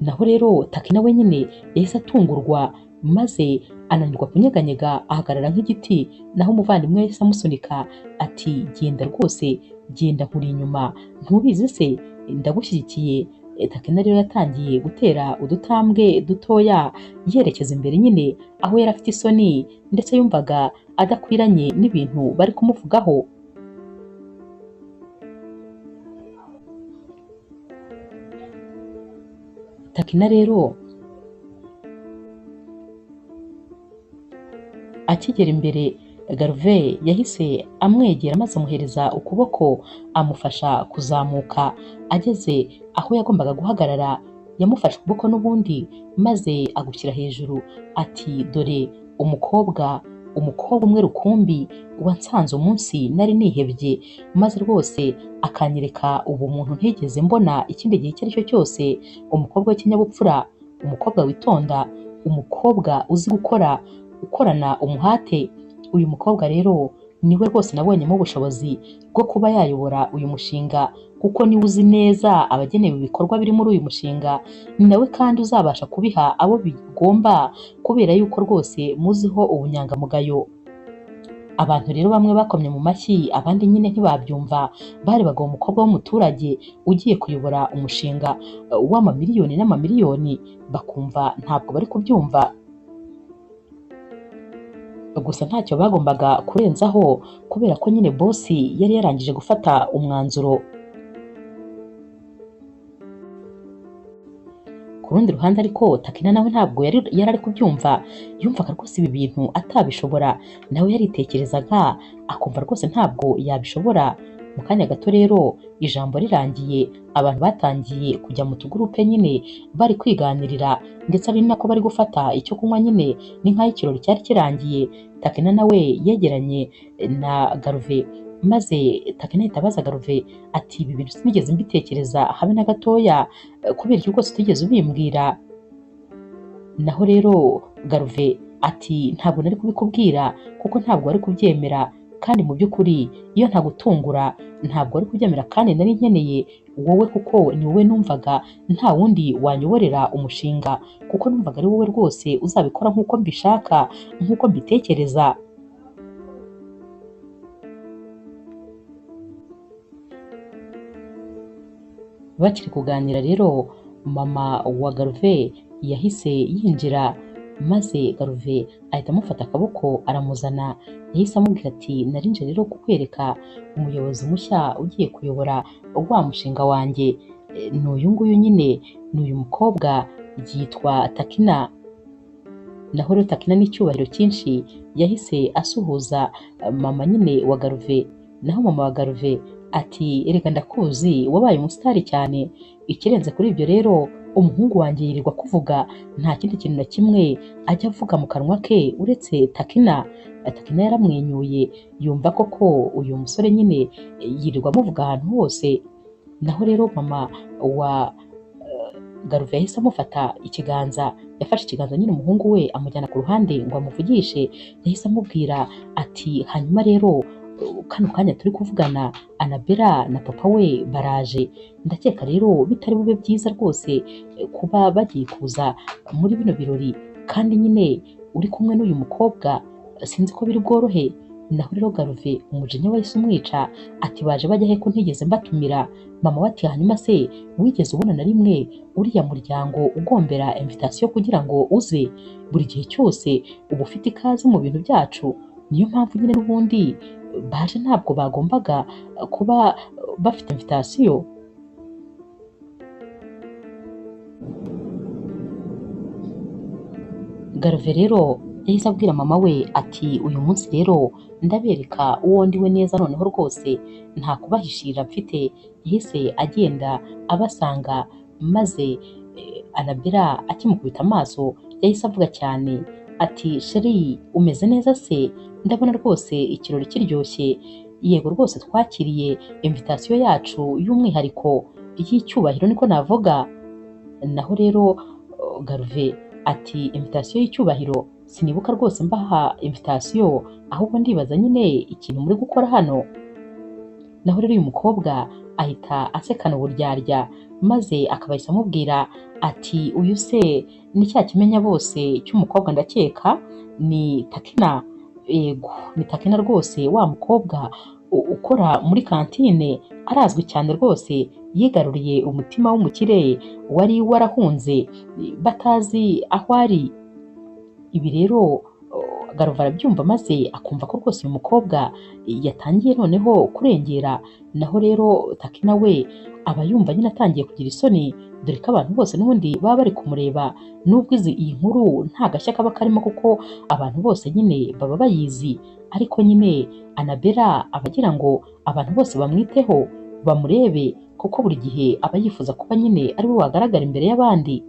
Naho rero Takina we nyine yahise atungurwa maze ananirwa kunyeganyega ahagarara nk'igiti, naho umuvandimwe yahise amusunika ati genda rwose, genda nkuri inyuma, ntubizi se ndagushyigikiye. Takina rero yatangiye gutera udutambwe dutoya yerekeza imbere nyine aho yari afite isoni ndetse yumvaga adakwiranye n'ibintu bari kumuvugaho. Takina rero akigera imbere, Garve yahise amwegera maze amuhereza ukuboko amufasha kuzamuka. Ageze aho yagombaga guhagarara yamufashe ukuboko n'ubundi maze agushyira hejuru ati dore umukobwa, umukobwa umwe rukumbi wansanze umunsi nari nihebye, maze rwose akanyereka ubumuntu ntigeze mbona ikindi gihe icyo ari cyo cyose, umukobwa w'ikinyabupfura, umukobwa witonda, umukobwa uzi gukora, ukorana umuhate. Uyu mukobwa rero niwe rwose nabonyemo ubushobozi bwo kuba yayobora uyu mushinga, kuko niwe uzi neza abagenewe ibikorwa biri muri uyu mushinga, ni nawe kandi uzabasha kubiha abo bigomba, kubera yuko rwose muziho ubunyangamugayo. Abantu rero bamwe bakomye mu mashyi, abandi nyine ntibabyumva, barebaga uwo mukobwa w'umuturage ugiye kuyobora umushinga w'amamiliyoni n'amamiliyoni, bakumva ntabwo bari kubyumva. Gusa ntacyo bagombaga kurenzaho kubera ko nyine bosi yari yarangije gufata umwanzuro. Ku rundi ruhande ariko Takina nawe ntabwo yari ari kubyumva, yumvaga rwose ibi bintu atabishobora, nawe yaritekerezaga akumva rwose ntabwo yabishobora. Mu kanya gato rero ijambo rirangiye, abantu batangiye kujya mu tugurupe nyine bari kwiganirira, ndetse ari nako bari gufata icyo kunywa nyine, ni nk'aho ikirori cyari kirangiye. Takina nawe yegeranye na Garve, maze Takina ahita abaza Garve ati ibi bintu sinigeze mbitekereza habe na gatoya, kubera iki rwose utigeze ubimbwira? Naho rero Garve ati ntabwo nari kubikubwira kuko ntabwo wari kubyemera, kandi mu by'ukuri iyo ntagutungura ntabwo wari kubyemera, kandi nari nkeneye wowe kuko ni wowe numvaga nta wundi wanyoborera umushinga, kuko numvaga ari wowe rwose uzabikora nk'uko mbishaka, nk'uko mbitekereza. Bakiri kuganira rero mama wa Garve yahise yinjira, maze Garve ahita amufata akaboko aramuzana. Yahise amubwira ati narinje rero kukwereka umuyobozi mushya ugiye kuyobora wa mushinga wanjye, ni uyu nguyu nyine, ni uyu mukobwa yitwa Takina. Naho rero Takina n'icyubahiro cyinshi yahise asuhuza mama nyine wa Garve. Naho mama wa Garve ati erega ndakuzi wabaye umusitari cyane, ikirenze kuri ibyo rero umuhungu wanjye yirirwa kuvuga, nta kindi kintu na kimwe ajya avuga mu kanwa ke uretse Takina. Takina yaramwenyuye yumva koko uyu musore nyine yirirwa amuvuga ahantu hose. Naho rero mama wa Garve yahise amufata ikiganza, yafashe ikiganza nyine umuhungu we amujyana ku ruhande ngo amuvugishe. Yahise amubwira ati hanyuma rero kano kanya turi kuvugana Anabella na papa we baraje, ndakeka rero bitari bube byiza rwose kuba bagiye kuza muri bino birori, kandi nyine uri kumwe n'uyu mukobwa sinzi ko biri bworohe. Naho rero Garve umujinya wahise umwica ati baje bajya he ko ntigeze mbatumira? Mama we ati hanyuma se wigeze ubona na rimwe uriya muryango ugombera invitation kugira ngo uze? Buri gihe cyose uba ufite ikaze mu bintu byacu, Niyo mpamvu nyine n'ubundi baje, ntabwo bagombaga kuba bafite invitation. Garve rero yahise abwira mama we ati uyu munsi rero ndabereka uwo ndiwe neza, noneho rwose nta kubahishira mfite. Yahise agenda abasanga, maze Anabella akimukubita amaso yahise avuga cyane ati sheri umeze neza se? Ndabona rwose ikirori kiryoshye. Yego rwose twakiriye invitation yacu y'umwihariko y'icyubahiro niko navuga. Naho rero Garve ati invitation y'icyubahiro sinibuka rwose mbaha invitation, ahubwo ndibaza nyine ikintu muri gukora hano. Naho rero uyu mukobwa ahita asekana uburyarya, maze akabahise amubwira ati uyu se ni cya kimenya bose cy'umukobwa ndakeka ni Takina. Yego ni Takina rwose, wa mukobwa ukora muri kantine, arazwi cyane rwose, yigaruriye umutima w'umukire wari warahunze batazi aho ari. Ibi rero Garve arabyumva maze akumva ko rwose uyu mukobwa yatangiye noneho kurengera. Naho rero Takina we aba yumva nyine atangiye kugira isoni, dore ko abantu bose n'ubundi baba bari kumureba, nubwo iyi nkuru nta gashya kaba karimo kuko abantu bose nyine baba bayizi, ariko nyine Anabella aba agira ngo abantu bose bamwiteho bamurebe, kuko buri gihe aba yifuza kuba nyine ari we wagaragara imbere y'abandi.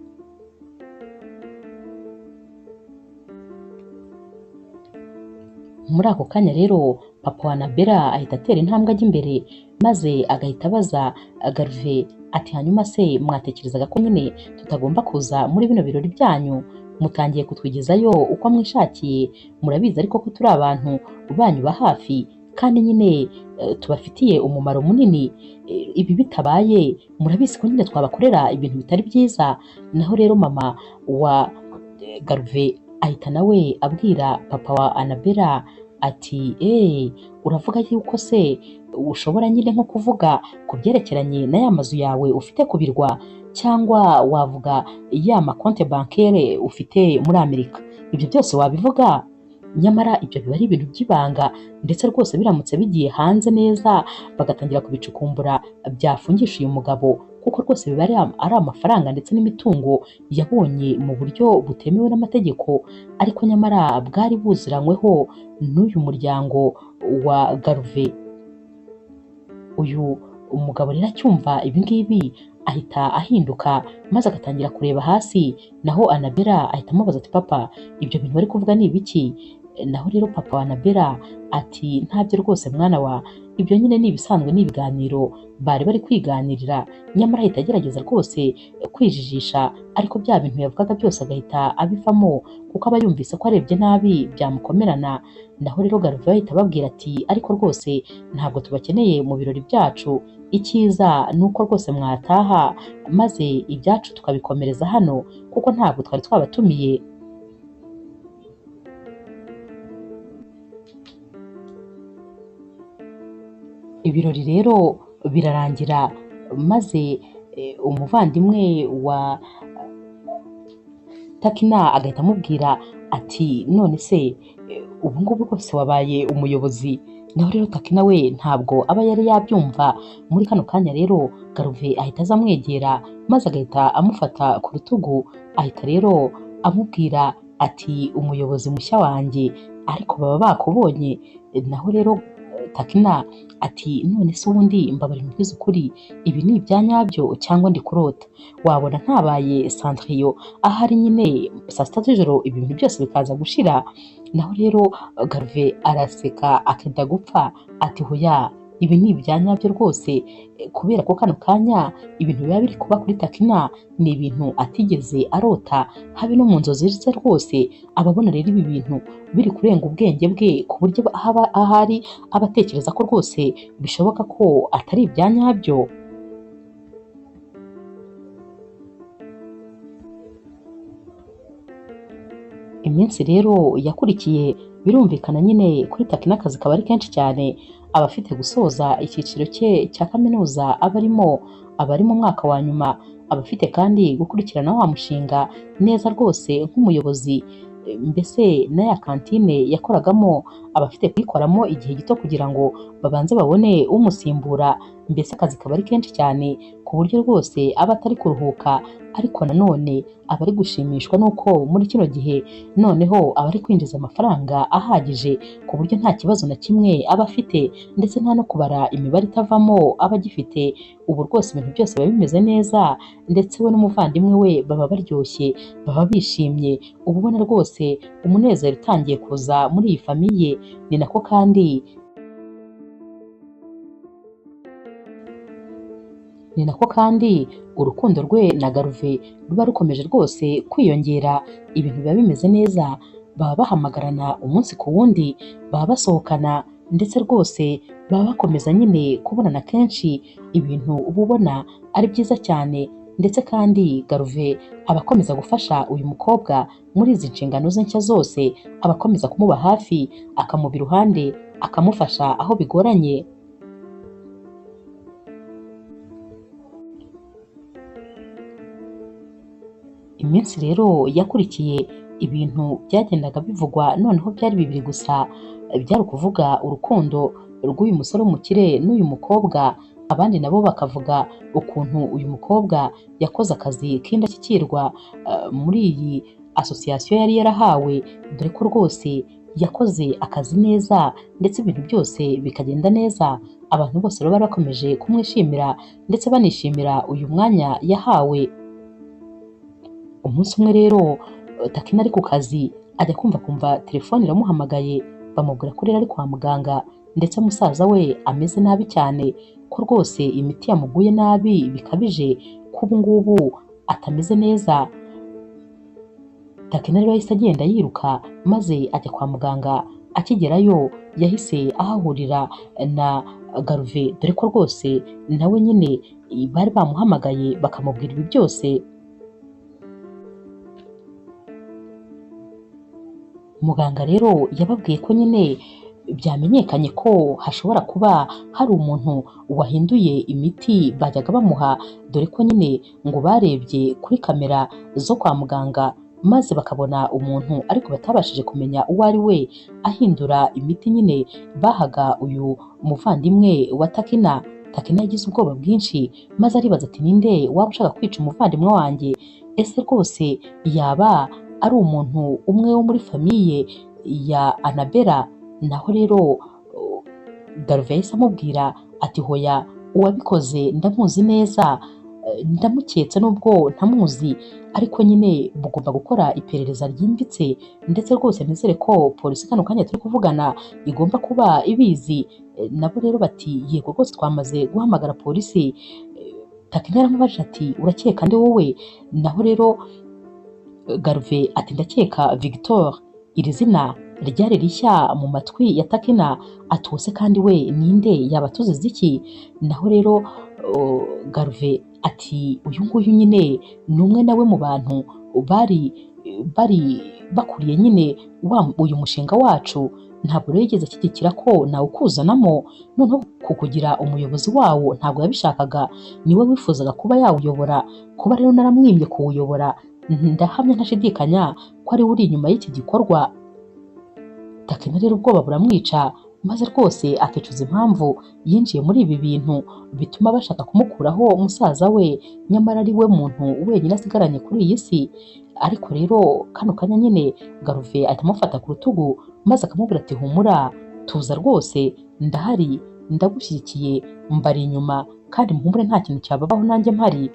Muri ako kanya rero papa wa Anabella ahita atera intambwe ajya imbere, maze agahita abaza Garve ati hanyuma se mwatekerezaga ko nyine tutagomba kuza muri bino birori byanyu? Mutangiye kutwigezayo uko mwishakiye, murabizi ariko ko turi abantu banyu ba hafi kandi nyine tubafitiye umumaro munini. Ibi bitabaye murabizi ko nyine twabakorera ibintu bitari byiza. Naho rero mama wa Garve ahita nawe abwira papa wa Anabella ati uravuga yuko se ushobora nyine nko kuvuga ku byerekeranye na ya mazu yawe ufite ku birwa, cyangwa wavuga ya makonte bancaire ufite muri Amerika, ibyo byose wabivuga? Nyamara ibyo biba ari ibintu by'ibanga, ndetse rwose biramutse bigiye hanze neza bagatangira kubicukumbura byafungisha uyu mugabo, kuko rwose biba ari amafaranga ndetse n'imitungo yabonye mu buryo butemewe n'amategeko, ariko nyamara bwari buziranyweho n'uyu muryango wa Garve. Uyu umugabo rero acyumva ibi ngibi ahita ahinduka maze agatangira kureba hasi. Naho Anabella ahita amubaza ati papa ibyo bintu bari kuvuga ni ibiki? Naho rero papa wa Anabella ati ntabyo rwose mwana wa, ibyo nyine ni ibisanzwe, ni ibiganiro bari bari kwiganirira. Nyamara ahita agerageza rwose kwijijisha, ariko bya bintu yavugaga byose agahita abivamo, kuko aba yumvise ko arebye nabi byamukomerana. Naho rero Garve ahita ababwira ati ariko rwose ntabwo tubakeneye mu birori byacu, icyiza ni uko rwose mwataha maze ibyacu tukabikomereza hano, kuko ntabwo twari twabatumiye. Ibirori rero birarangira, maze umuvandimwe wa Takina agahita amubwira ati none se ubu ngubu rwose wabaye umuyobozi. Naho rero Takina we ntabwo aba yari yabyumva. Muri kano kanya rero Garve ahita aza amwegera, maze agahita amufata ku rutugu, ahita rero amubwira ati umuyobozi mushya wanjye, ariko baba bakubonye. Naho rero Takina ati none se ubundi mbabarira umbwize ukuri, ibi ni ibya nyabyo cyangwa ndi kurota? Wabona ntabaye Sandriyo ahari nyine saa sita z'ijoro ibi bintu byose bikaza gushira. Naho rero Garve araseka akenda gupfa ati hoya ibi ni ibya nyabyo rwose, kubera ko kano kanya ibintu biba biri kuba kuri Takina ni ibintu atigeze arota habe no mu nzozi ze rwose. Ababona rero ibi bintu biri kurenga ubwenge bwe, ku buryo ahari aba atekereza ko rwose bishoboka ko atari ibya nyabyo. Iminsi rero yakurikiye birumvikana nyine kuri Takina akazi kaba ari kenshi cyane, aba afite gusoza icyiciro cye cya kaminuza aba arimo, aba ari mu mwaka wa nyuma, aba afite kandi gukurikirana wa mushinga neza rwose nk'umuyobozi. Mbese na ya kantine yakoragamo aba afite kuyikoramo igihe gito kugira ngo babanze babone umusimbura. Mbese akazi kaba ari kenshi cyane ku buryo rwose aba atari kuruhuka, ariko nanone aba ari gushimishwa n'uko muri kino gihe noneho aba ari kwinjiza amafaranga ahagije ku buryo nta kibazo na kimwe aba afite, ndetse nta no kubara imibare itavamo aba agifite. Ubu rwose ibintu byose biba bimeze neza, ndetse we n'umuvandimwe we baba baryoshye, baba bishimye, uba ubona rwose umunezero utangiye kuza muri iyi famiye. Ni nako kandi urukundo rwe na Garuve ruba rukomeje rwose kwiyongera, ibintu biba bimeze neza, baba bahamagarana umunsi ku wundi, baba basohokana, ndetse rwose baba bakomeza nyine kubonana kenshi, ibintu uba ubona ari byiza cyane. Ndetse kandi Garuve aba akomeza gufasha uyu mukobwa muri izi nshingano ze nshya zose, aba akomeza kumuba hafi, akamuba iruhande, akamufasha aho bigoranye. Iminsi rero yakurikiye ibintu byagendaga bivugwa noneho byari bibiri gusa, byari ukuvuga urukundo rw'uyu musore w'umukire n'uyu mukobwa, abandi nabo bakavuga ukuntu uyu mukobwa yakoze akazi k'indashyikirwa muri iyi asosiyasiyo yari yarahawe, dore ko rwose yakoze akazi neza ndetse ibintu byose bikagenda neza. Abantu bose rero bari bakomeje kumwishimira ndetse banishimira uyu mwanya yahawe. Umunsi umwe rero Takina ari ku kazi, ajya kumva telefone iramuhamagaye, bamubwira ko rero ari kwa muganga, ndetse musaza we ameze nabi cyane, ko rwose imiti yamuguye nabi bikabije, ko ubu ngubu atameze neza. Takina rero yahise agenda yiruka maze ajya kwa muganga. Akigerayo yahise ahahurira na Garuve, dore ko rwose nawe nyine bari bamuhamagaye bakamubwira ibi byose. Muganga rero yababwiye ko nyine byamenyekanye ko hashobora kuba hari umuntu wahinduye imiti bajyaga bamuha, dore ko nyine ngo barebye kuri kamera zo kwa muganga maze bakabona umuntu ariko batabashije kumenya uwo ari we ahindura imiti nyine bahaga uyu muvandimwe wa Takina. Takina yagize ubwoba bwinshi maze aribaza ati ninde waba ushaka kwica umuvandimwe wanjye? Ese rwose yaba ari umuntu umwe wo muri famiye ya Anabella? Naho rero Garuve yahise amubwira ati hoya, uwabikoze ndamuzi neza, ndamuketse nubwo ntamuzi, ariko nyine bugomba gukora iperereza ryimbitse, ndetse rwose nizere ko polisi kano kanya turi kuvugana igomba kuba ibizi. Nabo rero bati yego rwose twamaze guhamagara polisi. Takina yaramubajije ati urakeka nde wowe? Naho rero Garuve ati ndakeka Victor. Iri zina ryari rishya mu matwi ya Takina, atose kandi we ninde yaba atuzize iki? Naho rero Garuve ati uyu nguyu nyine ni umwe nawe mu bantu bari bakuriye nyine uyu mushinga wacu, ntabwo rero yigeze ashyigikira ko nawukuzanamo, noneho kukugira umuyobozi wawo ntabwo yabishakaga, niwe wifuzaga kuba yawuyobora. Kuba rero naramwimye kuwuyobora, ndahamya ntashidikanya ko ari we uri inyuma y'iki gikorwa. Takina rero ubwoba buramwica, maze rwose akicuza impamvu yinjiye muri ibi bintu bituma bashaka kumukuraho musaza we, nyamara ari we muntu wenyine asigaranye kuri iyi si. Ariko rero kano kanya nyine Garuve ahita amufata ku rutugu maze akamubwira ati humura, tuza rwose, ndahari, ndagushyigikiye, mbari inyuma, kandi muhumure nta kintu cyababaho nanjye mpari.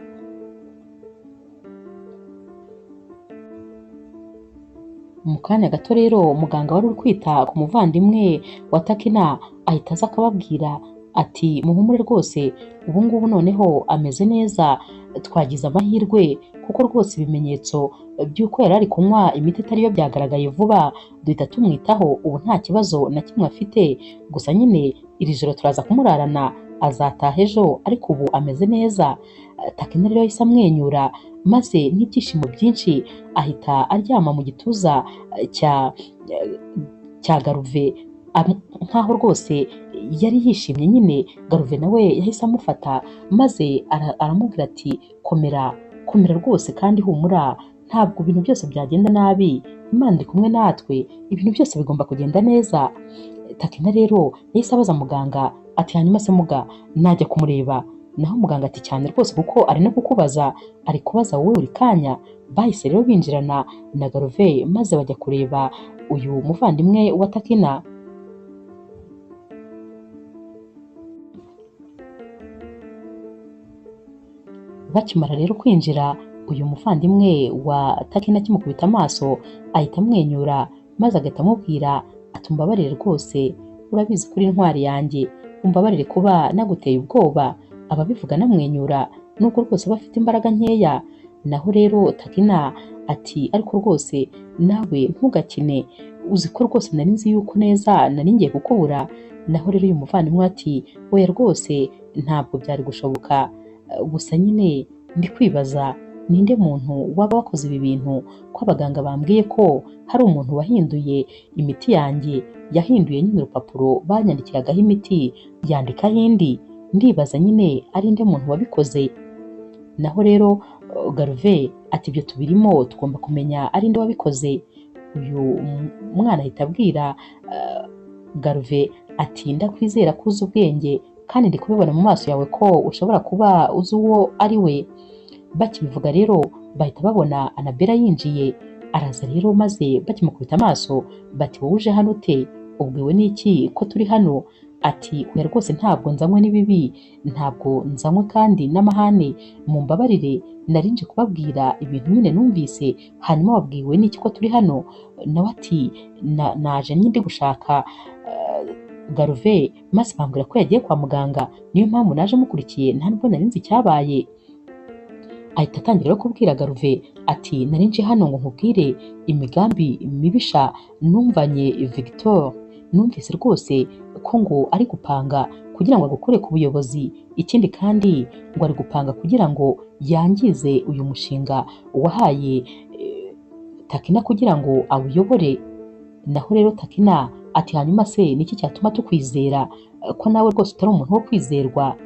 Mu kanya gato rero muganga wari uri kwita ku muvandimwe wa Takina ahita aza akababwira ati muhumure rwose, ubu ngubu noneho ameze neza, twagize amahirwe kuko rwose ibimenyetso by'uko yari ari kunywa imiti itari yo byagaragaye vuba, duhita tumwitaho, ubu nta kibazo na kimwe afite, gusa nyine iri joro turaza kumurarana, azataha ejo, ariko ubu ameze neza. Takina rero yahise amwenyura maze n'ibyishimo byinshi ahita aryama mu gituza cya Garuve, nkaho rwose yari yishimye nyine. Garuve nawe yahise amufata maze aramubwira ati komera, komera rwose kandi humura, ntabwo ibintu byose byagenda nabi, Imana iri kumwe natwe, ibintu byose bigomba kugenda neza. Takina rero yahise abaza muganga ati hanyuma se muga najya kumureba? Naho muganga ati cyane rwose, kuko ari no kukubaza, ari kubaza wowe buri kanya. Bahise rero binjirana na Garove maze bajya kureba uyu muvandimwe wa Takina. Bakimara rero kwinjira, uyu muvandimwe wa Takina akimukubita amaso ahita amwenyura, maze agahita amubwira ati umbabarire rwose, urabizi kuri intwari yanjye, umbabarire kuba naguteye ubwoba. Ababivuga anamwenyura nubwo rwose aba afite imbaraga nkeya. Naho rero Takina ati ariko rwose nawe ntugakine, uzi ko rwose nari nzi yuko neza nari ngiye kukubura. Naho rero uyu muvandimwe ati oya rwose ntabwo byari gushoboka, gusa nyine ndi kwibaza ninde muntu waba wakoze ibi bintu, ko abaganga bambwiye ko hari umuntu wahinduye imiti yanjye, yahinduye nyine urupapuro banyandikiragaho imiti yandikaho indi, ndibaza nyine ari nde muntu wabikoze. Naho rero Garve ati ibyo tubirimo, tugomba kumenya ari nde wabikoze. Uyu mwana ahita abwira Garve ati ndakwizera ko uzi ubwenge kandi ndi kubibona mu maso yawe ko ushobora kuba uzi uwo ari we. Bakibivuga rero bahita babona Anabella yinjiye, araza rero maze bakimukubita amaso bati wowe uje hano ute? Ubwiwe n'iki ko turi hano? Ati oya rwose ntabwo nzanywe n'ibibi, ntabwo nzanywe kandi n'amahane, mumbabarire nari nje kubabwira ibintu nyine numvise, hanyuma wabwiwe n'iki ko turi hano? Nawe ati naje nyine gushaka Garve maze bambwira ko yagiye kwa muganga, niyo mpamvu naje mukurikiye, nta nubwo nari nzi icyabaye. Ahita atangira kubwira Garve ati nari nje hano ngo nkubwire imigambi mibisha numvanye Victor, numvise rwose ko ngo ari gupanga kugira ngo agukure ku buyobozi, ikindi kandi ngo ari gupanga kugira ngo yangize uyu mushinga wahaye Takina kugira ngo awuyobore. Naho rero Takina ati hanyuma se niki cyatuma tukwizera ko nawe rwose utari umuntu wo kwizerwa?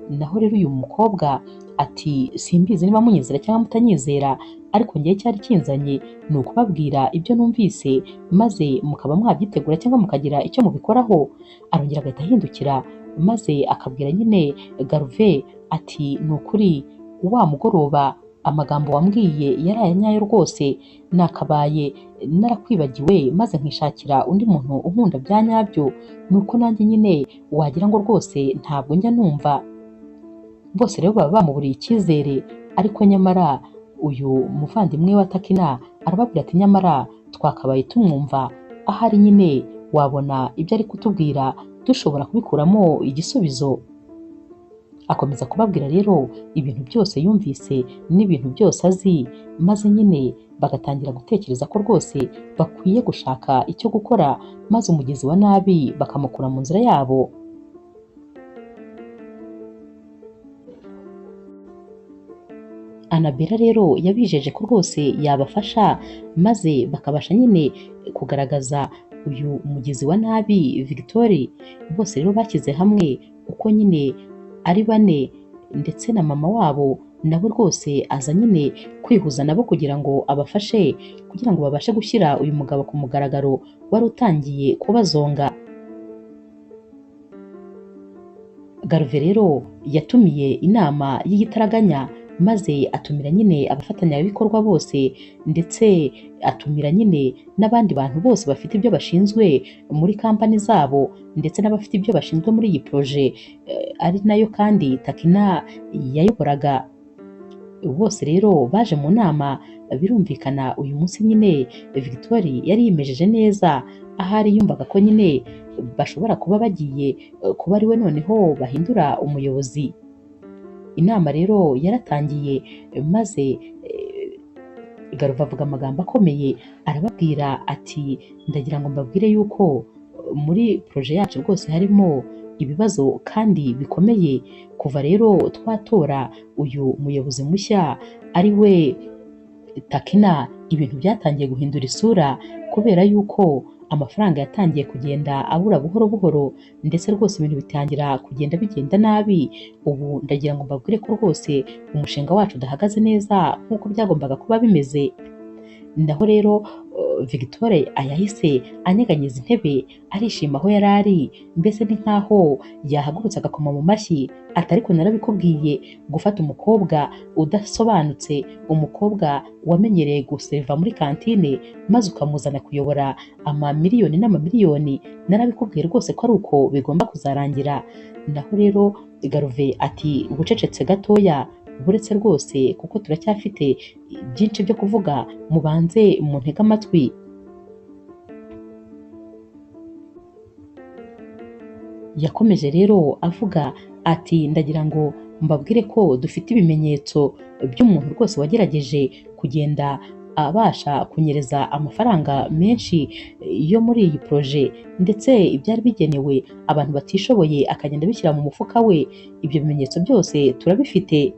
Naho rero uyu mukobwa ati simbizi niba munyizera cyangwa mutanyizera, ariko ngewe cyari kinzanye ni ukubabwira ibyo numvise maze mukaba mwabyitegura cyangwa mukagira icyo mubikoraho. Arongera agahita ahindukira maze akabwira nyine Garve ati ni ukuri wa mugoroba amagambo wambwiye yari aya nyayo rwose, nakabaye narakwibagiwe maze nkishakira undi muntu unkunda bya nyabyo, nuko nanjye nyine wagira ngo rwose ntabwo njya numva. Bose rero baba bamuburiye icyizere, ariko nyamara uyu muvandimwe wa Takina arababwira ati nyamara twakabaye tumwumva, ahari nyine wabona ibyo ari kutubwira dushobora kubikuramo igisubizo. Akomeza kubabwira rero ibintu byose yumvise n'ibintu byose azi, maze nyine bagatangira gutekereza ko rwose bakwiye gushaka icyo gukora maze umugizi wa nabi bakamukura mu nzira yabo. Anabella rero yabijeje ko rwose yabafasha maze bakabasha nyine kugaragaza uyu mugizi wa nabi Victoire. Bose rero bashyize hamwe uko nyine ari bane, ndetse na mama wabo nabo rwose aza nyine kwihuza nabo kugira ngo abafashe, kugira ngo babashe gushyira uyu mugabo ku mugaragaro wari utangiye kubazonga. Garve rero yatumiye inama y'igitaraganya maze atumira nyine abafatanyabikorwa bose, ndetse atumira nyine n'abandi bantu bose bafite ibyo bashinzwe muri kampani zabo, ndetse n'abafite ibyo bashinzwe muri iyi proje ari nayo kandi Takina yayoboraga. Bose rero baje mu nama, birumvikana uyu munsi nyine Victoire yari yimejeje neza, ahari yumvaga ko nyine bashobora kuba bagiye kuba ari we noneho bahindura umuyobozi. Inama rero yaratangiye maze Garve avuga amagambo akomeye, arababwira ati ndagira ngo mbabwire yuko muri proje yacu rwose harimo ibibazo kandi bikomeye. Kuva rero twatora uyu muyobozi mushya ari we Takina, ibintu byatangiye guhindura isura kubera yuko amafaranga yatangiye kugenda abura buhoro buhoro, ndetse rwose ibintu bitangira kugenda bigenda nabi. Ubu ndagira ngo mbabwire ko rwose umushinga wacu udahagaze neza nk'uko byagombaga kuba bimeze. Naho rero Victoire yahise anyeganyeza intebe arishima aho yari ari, mbese ni nkaho yahagurutse agakoma mu mashyi ati ariko narabikubwiye, gufata umukobwa udasobanutse, umukobwa wamenyereye guseriva muri kantine maze ukamuzana kuyobora amamiliyoni n'amamiliyoni, narabikubwiye rwose ko ari uko bigomba kuzarangira. Naho rero Garuve ati ubucecetse gatoya buretse rwose kuko turacyafite byinshi byo kuvuga, mubanze muntege amatwi. Yakomeje rero avuga ati ndagira ngo mbabwire ko dufite ibimenyetso by'umuntu rwose wagerageje kugenda abasha kunyereza amafaranga menshi yo muri iyi proje, ndetse ibyari bigenewe abantu batishoboye akagenda abishyira mu mufuka we. Ibyo bimenyetso byose turabifite.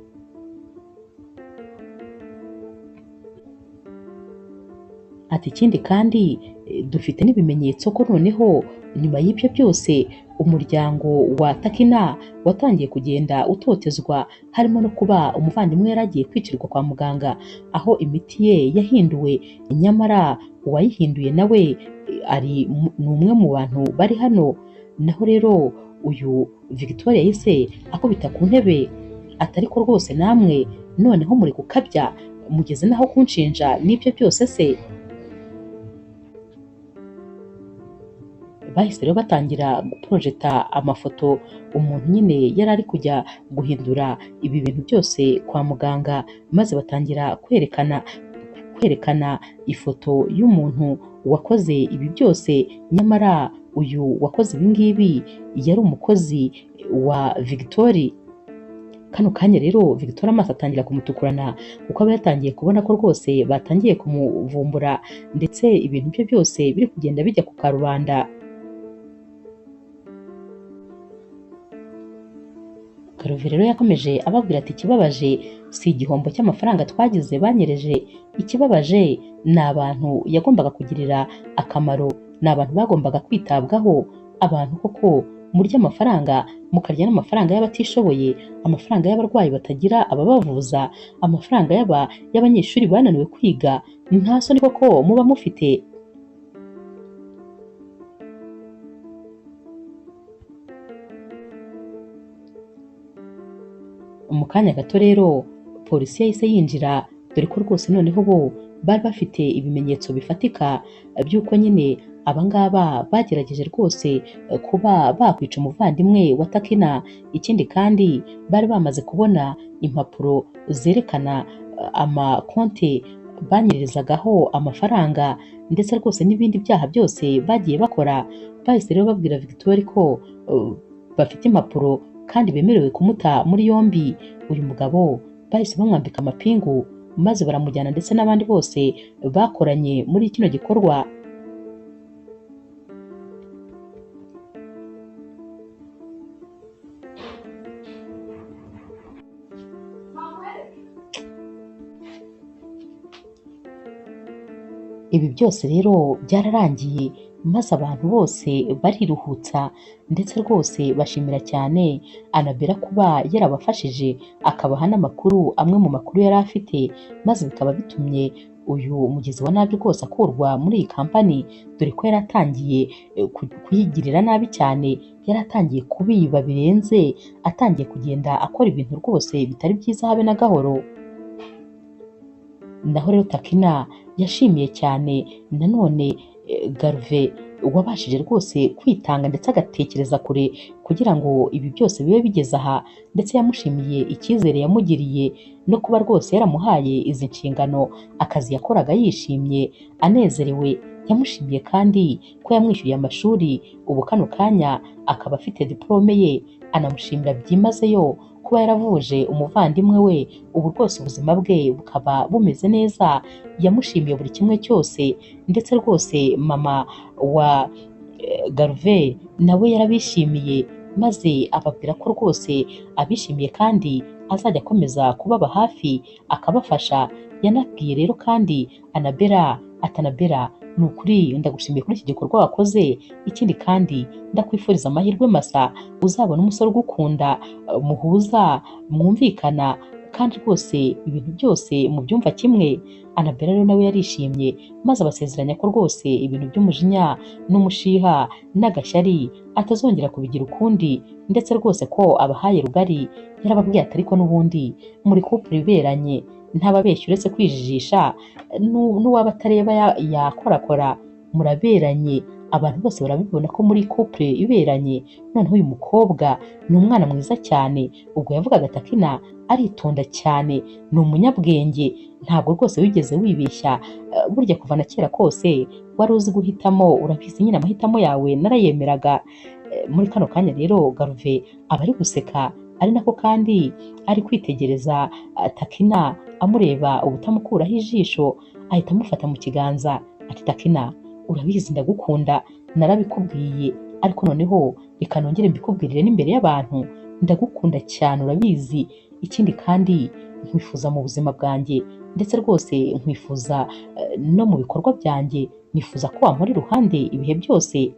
Ati ikindi kandi dufite n'ibimenyetso ko noneho nyuma y'ibyo byose umuryango wa Takina watangiye kugenda utotezwa, harimo no kuba umuvandimwe yari agiye kwicirwa kwa muganga aho imiti ye yahinduwe, nyamara uwayihinduye nawe ari ni umwe mu bantu bari hano. Naho rero uyu Victoire yahise akubita ku ntebe ati ariko rwose namwe noneho muri gukabya, mugeze naho kunshinja n'ibyo byose se? Bahise rero batangira guporojeta amafoto umuntu nyine yari ari kujya guhindura ibi bintu byose kwa muganga, maze batangira kwerekana ifoto y'umuntu wakoze ibi byose, nyamara uyu wakoze ibi ngibi yari umukozi wa Victoire. Kano kanya rero Victoire amaso atangira kumutukurana kuko aba yatangiye kubona ko rwose batangiye kumuvumbura, ndetse ibintu bye byose biri kugenda bijya ku karubanda. Karuvi rero yakomeje ababwira ati ikibabaje si igihombo cy'amafaranga twagize banyereje, ikibabaje ni abantu yagombaga kugirira akamaro, ni abantu bagombaga kwitabwaho, abantu koko murya amafaranga mukarya n'amafaranga y'abatishoboye, amafaranga y'abarwayi batagira ababavuza, amafaranga y'abanyeshuri bananiwe kwiga, nta soni koko muba mufite. Mu kanya gato rero polisi yahise yinjira, dore ko rwose noneho bo bari bafite ibimenyetso bifatika by'uko nyine abangaba bagerageje rwose kuba bakwica umuvandimwe wa Takina. Ikindi kandi bari bamaze kubona impapuro zerekana amakonte banyerezagaho amafaranga, ndetse rwose n'ibindi byaha byose bagiye bakora. Bahise rero babwira Victoire ko bafite impapuro kandi bemerewe kumuta muri yombi. Uyu mugabo bahise bamwambika amapingu maze baramujyana ndetse n'abandi bose bakoranye muri kino gikorwa. Ibi byose rero byararangiye maze abantu bose bariruhutsa, ndetse rwose bashimira cyane Anabella kuba yarabafashije akabaha n'amakuru, amwe mu makuru yari afite, maze bikaba bitumye uyu mugizi wa nabi rwose akurwa muri iyi kampani, dore ko yari atangiye kuyigirira nabi cyane, yari atangiye kubiba birenze, atangiye kugenda akora ibintu rwose bitari byiza habe na gahoro. Naho rero Takina yashimiye cyane nanone Garve wabashije rwose kwitanga ndetse agatekereza kure kugira ngo ibi byose bibe bigeze aha, ndetse yamushimiye icyizere yamugiriye no kuba rwose yaramuhaye izi nshingano, akazi yakoraga yishimye anezerewe. Yamushimiye kandi ko yamwishyuriye amashuri, ubu kano kanya akaba afite diplome ye. Anamushimira byimazeyo kuba yaravuje umuvandimwe we, ubu rwose ubuzima bwe bukaba bumeze neza. Yamushimiye buri kimwe cyose, ndetse rwose mama wa Garve nawe yarabishimiye, maze ababwira ko rwose abishimiye kandi azajya akomeza kubaba hafi akabafasha. Yanabwiye rero kandi Anabella ati Anabella ni ukuri ndagushimiye kuri iki gikorwa wakoze, ikindi kandi ndakwifuriza amahirwe masa, uzabona umusore ugukunda, muhuza mwumvikana kandi rwose ibintu byose mu byumva kimwe. Annabella rero nawe yarishimye maze abasezeranya ko rwose ibintu by'umujinya n'umushiha n'agashyari atazongera kubigira ukundi, ndetse rwose ko abahaye rugari. Yarababwiye ati ariko n'ubundi muri couple iberanye, ntababeshya uretse kwijijisha, n'uwaba atareba yakorakora, muraberanye, abantu bose barabibona ko muri couple iberanye. Noneho uyu mukobwa ni umwana mwiza cyane, ubwo yavugaga Takina aritonda cyane, ni umunyabwenge, ntabwo rwose wigeze wibeshya, burya kuva na kera kose wari uzi guhitamo, urabizi nyine amahitamo yawe narayemeraga. Muri kano kanya rero Garuve aba ari guseka, ari nako kandi ari kwitegereza Takina amureba ubutamukuraho ijisho, ahita amufata mu kiganza ati Takina urabizi ndagukunda, narabikubwiye, ariko noneho reka nongere mbikubwirire n'imbere y'abantu, ndagukunda cyane urabizi, ikindi kandi nkwifuza mu buzima bwanjye, ndetse rwose nkwifuza no mu bikorwa byanjye, nifuza ko wampora iruhande ibihe byose.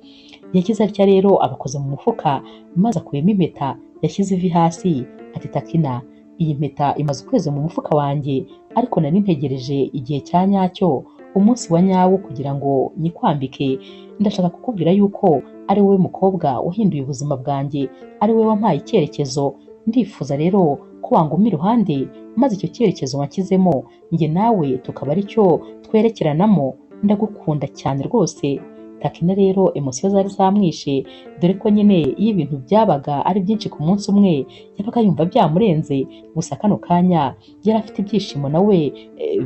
Yagize atya rero abakoze mu mufuka maze akuyemo impeta, yashyize ivi hasi ati Takina iyi mpeta imaze ukwezi mu mufuka wanjye, ariko nari ntegereje igihe cya nyacyo, umunsi wa nyawo kugira ngo nyikwambike. Ndashaka kukubwira yuko ari wowe mukobwa wahinduye ubuzima bwanjye, ari wowe wampaye icyerekezo. Ndifuza rero ko wanguma iruhande maze icyo cyerekezo wanshyizemo njye nawe tukaba aricyo twerekeranamo. Ndagukunda cyane rwose. Takina rero emosiyo zari zamwishe, dore ko nyine iyo ibintu byabaga ari byinshi ku munsi umwe yabaga yumva byamurenze. Gusa kano kanya yari afite ibyishimo nawe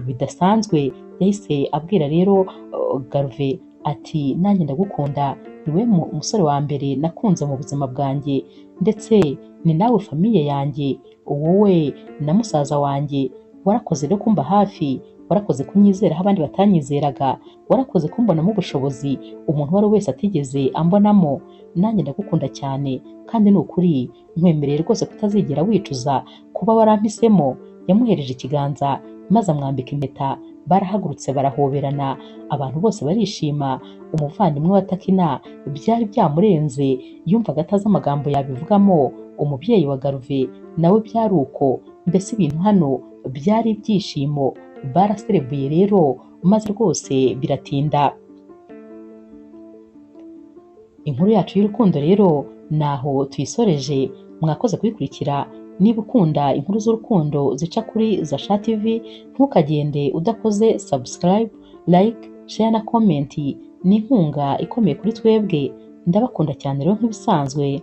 bidasanzwe. Yahise abwira rero Garuve ati nanjye ndagukunda, ni wowe musore wa mbere nakunze mu buzima bwanjye, ndetse ni nawe famiye yanjye, wowe na musaza wanjye. Warakoze rero kumba hafi, warakoze kunyizera aho abandi batanyizeraga, warakoze kumbonamo ubushobozi umuntu uwo ari we wese atigeze ambonamo. Nanjye ndagukunda cyane kandi ni ukuri nkwemereye rwose kutazigera wicuza kuba warampisemo. Yamuhereje ikiganza maze amwambika impeta, barahagurutse barahoberana, abantu bose barishima. Umuvandimwe wa Takina byari byamurenze, yumvaga atazi amagambo yabivugamo. Umubyeyi wa Garuve nawe byari uko, mbese ibintu hano byari ibyishimo. Baraserebuye rero maze rwose biratinda. Inkuru yacu y'urukundo rero naho tuyisoreje, mwakoze kuyikurikira. Niba ukunda inkuru z'urukundo zica kuri Zasha TV, ntukagende udakoze subscribe, like, share na comment. Ni inkunga ikomeye kuri twebwe. Ndabakunda cyane rero nk'ibisanzwe.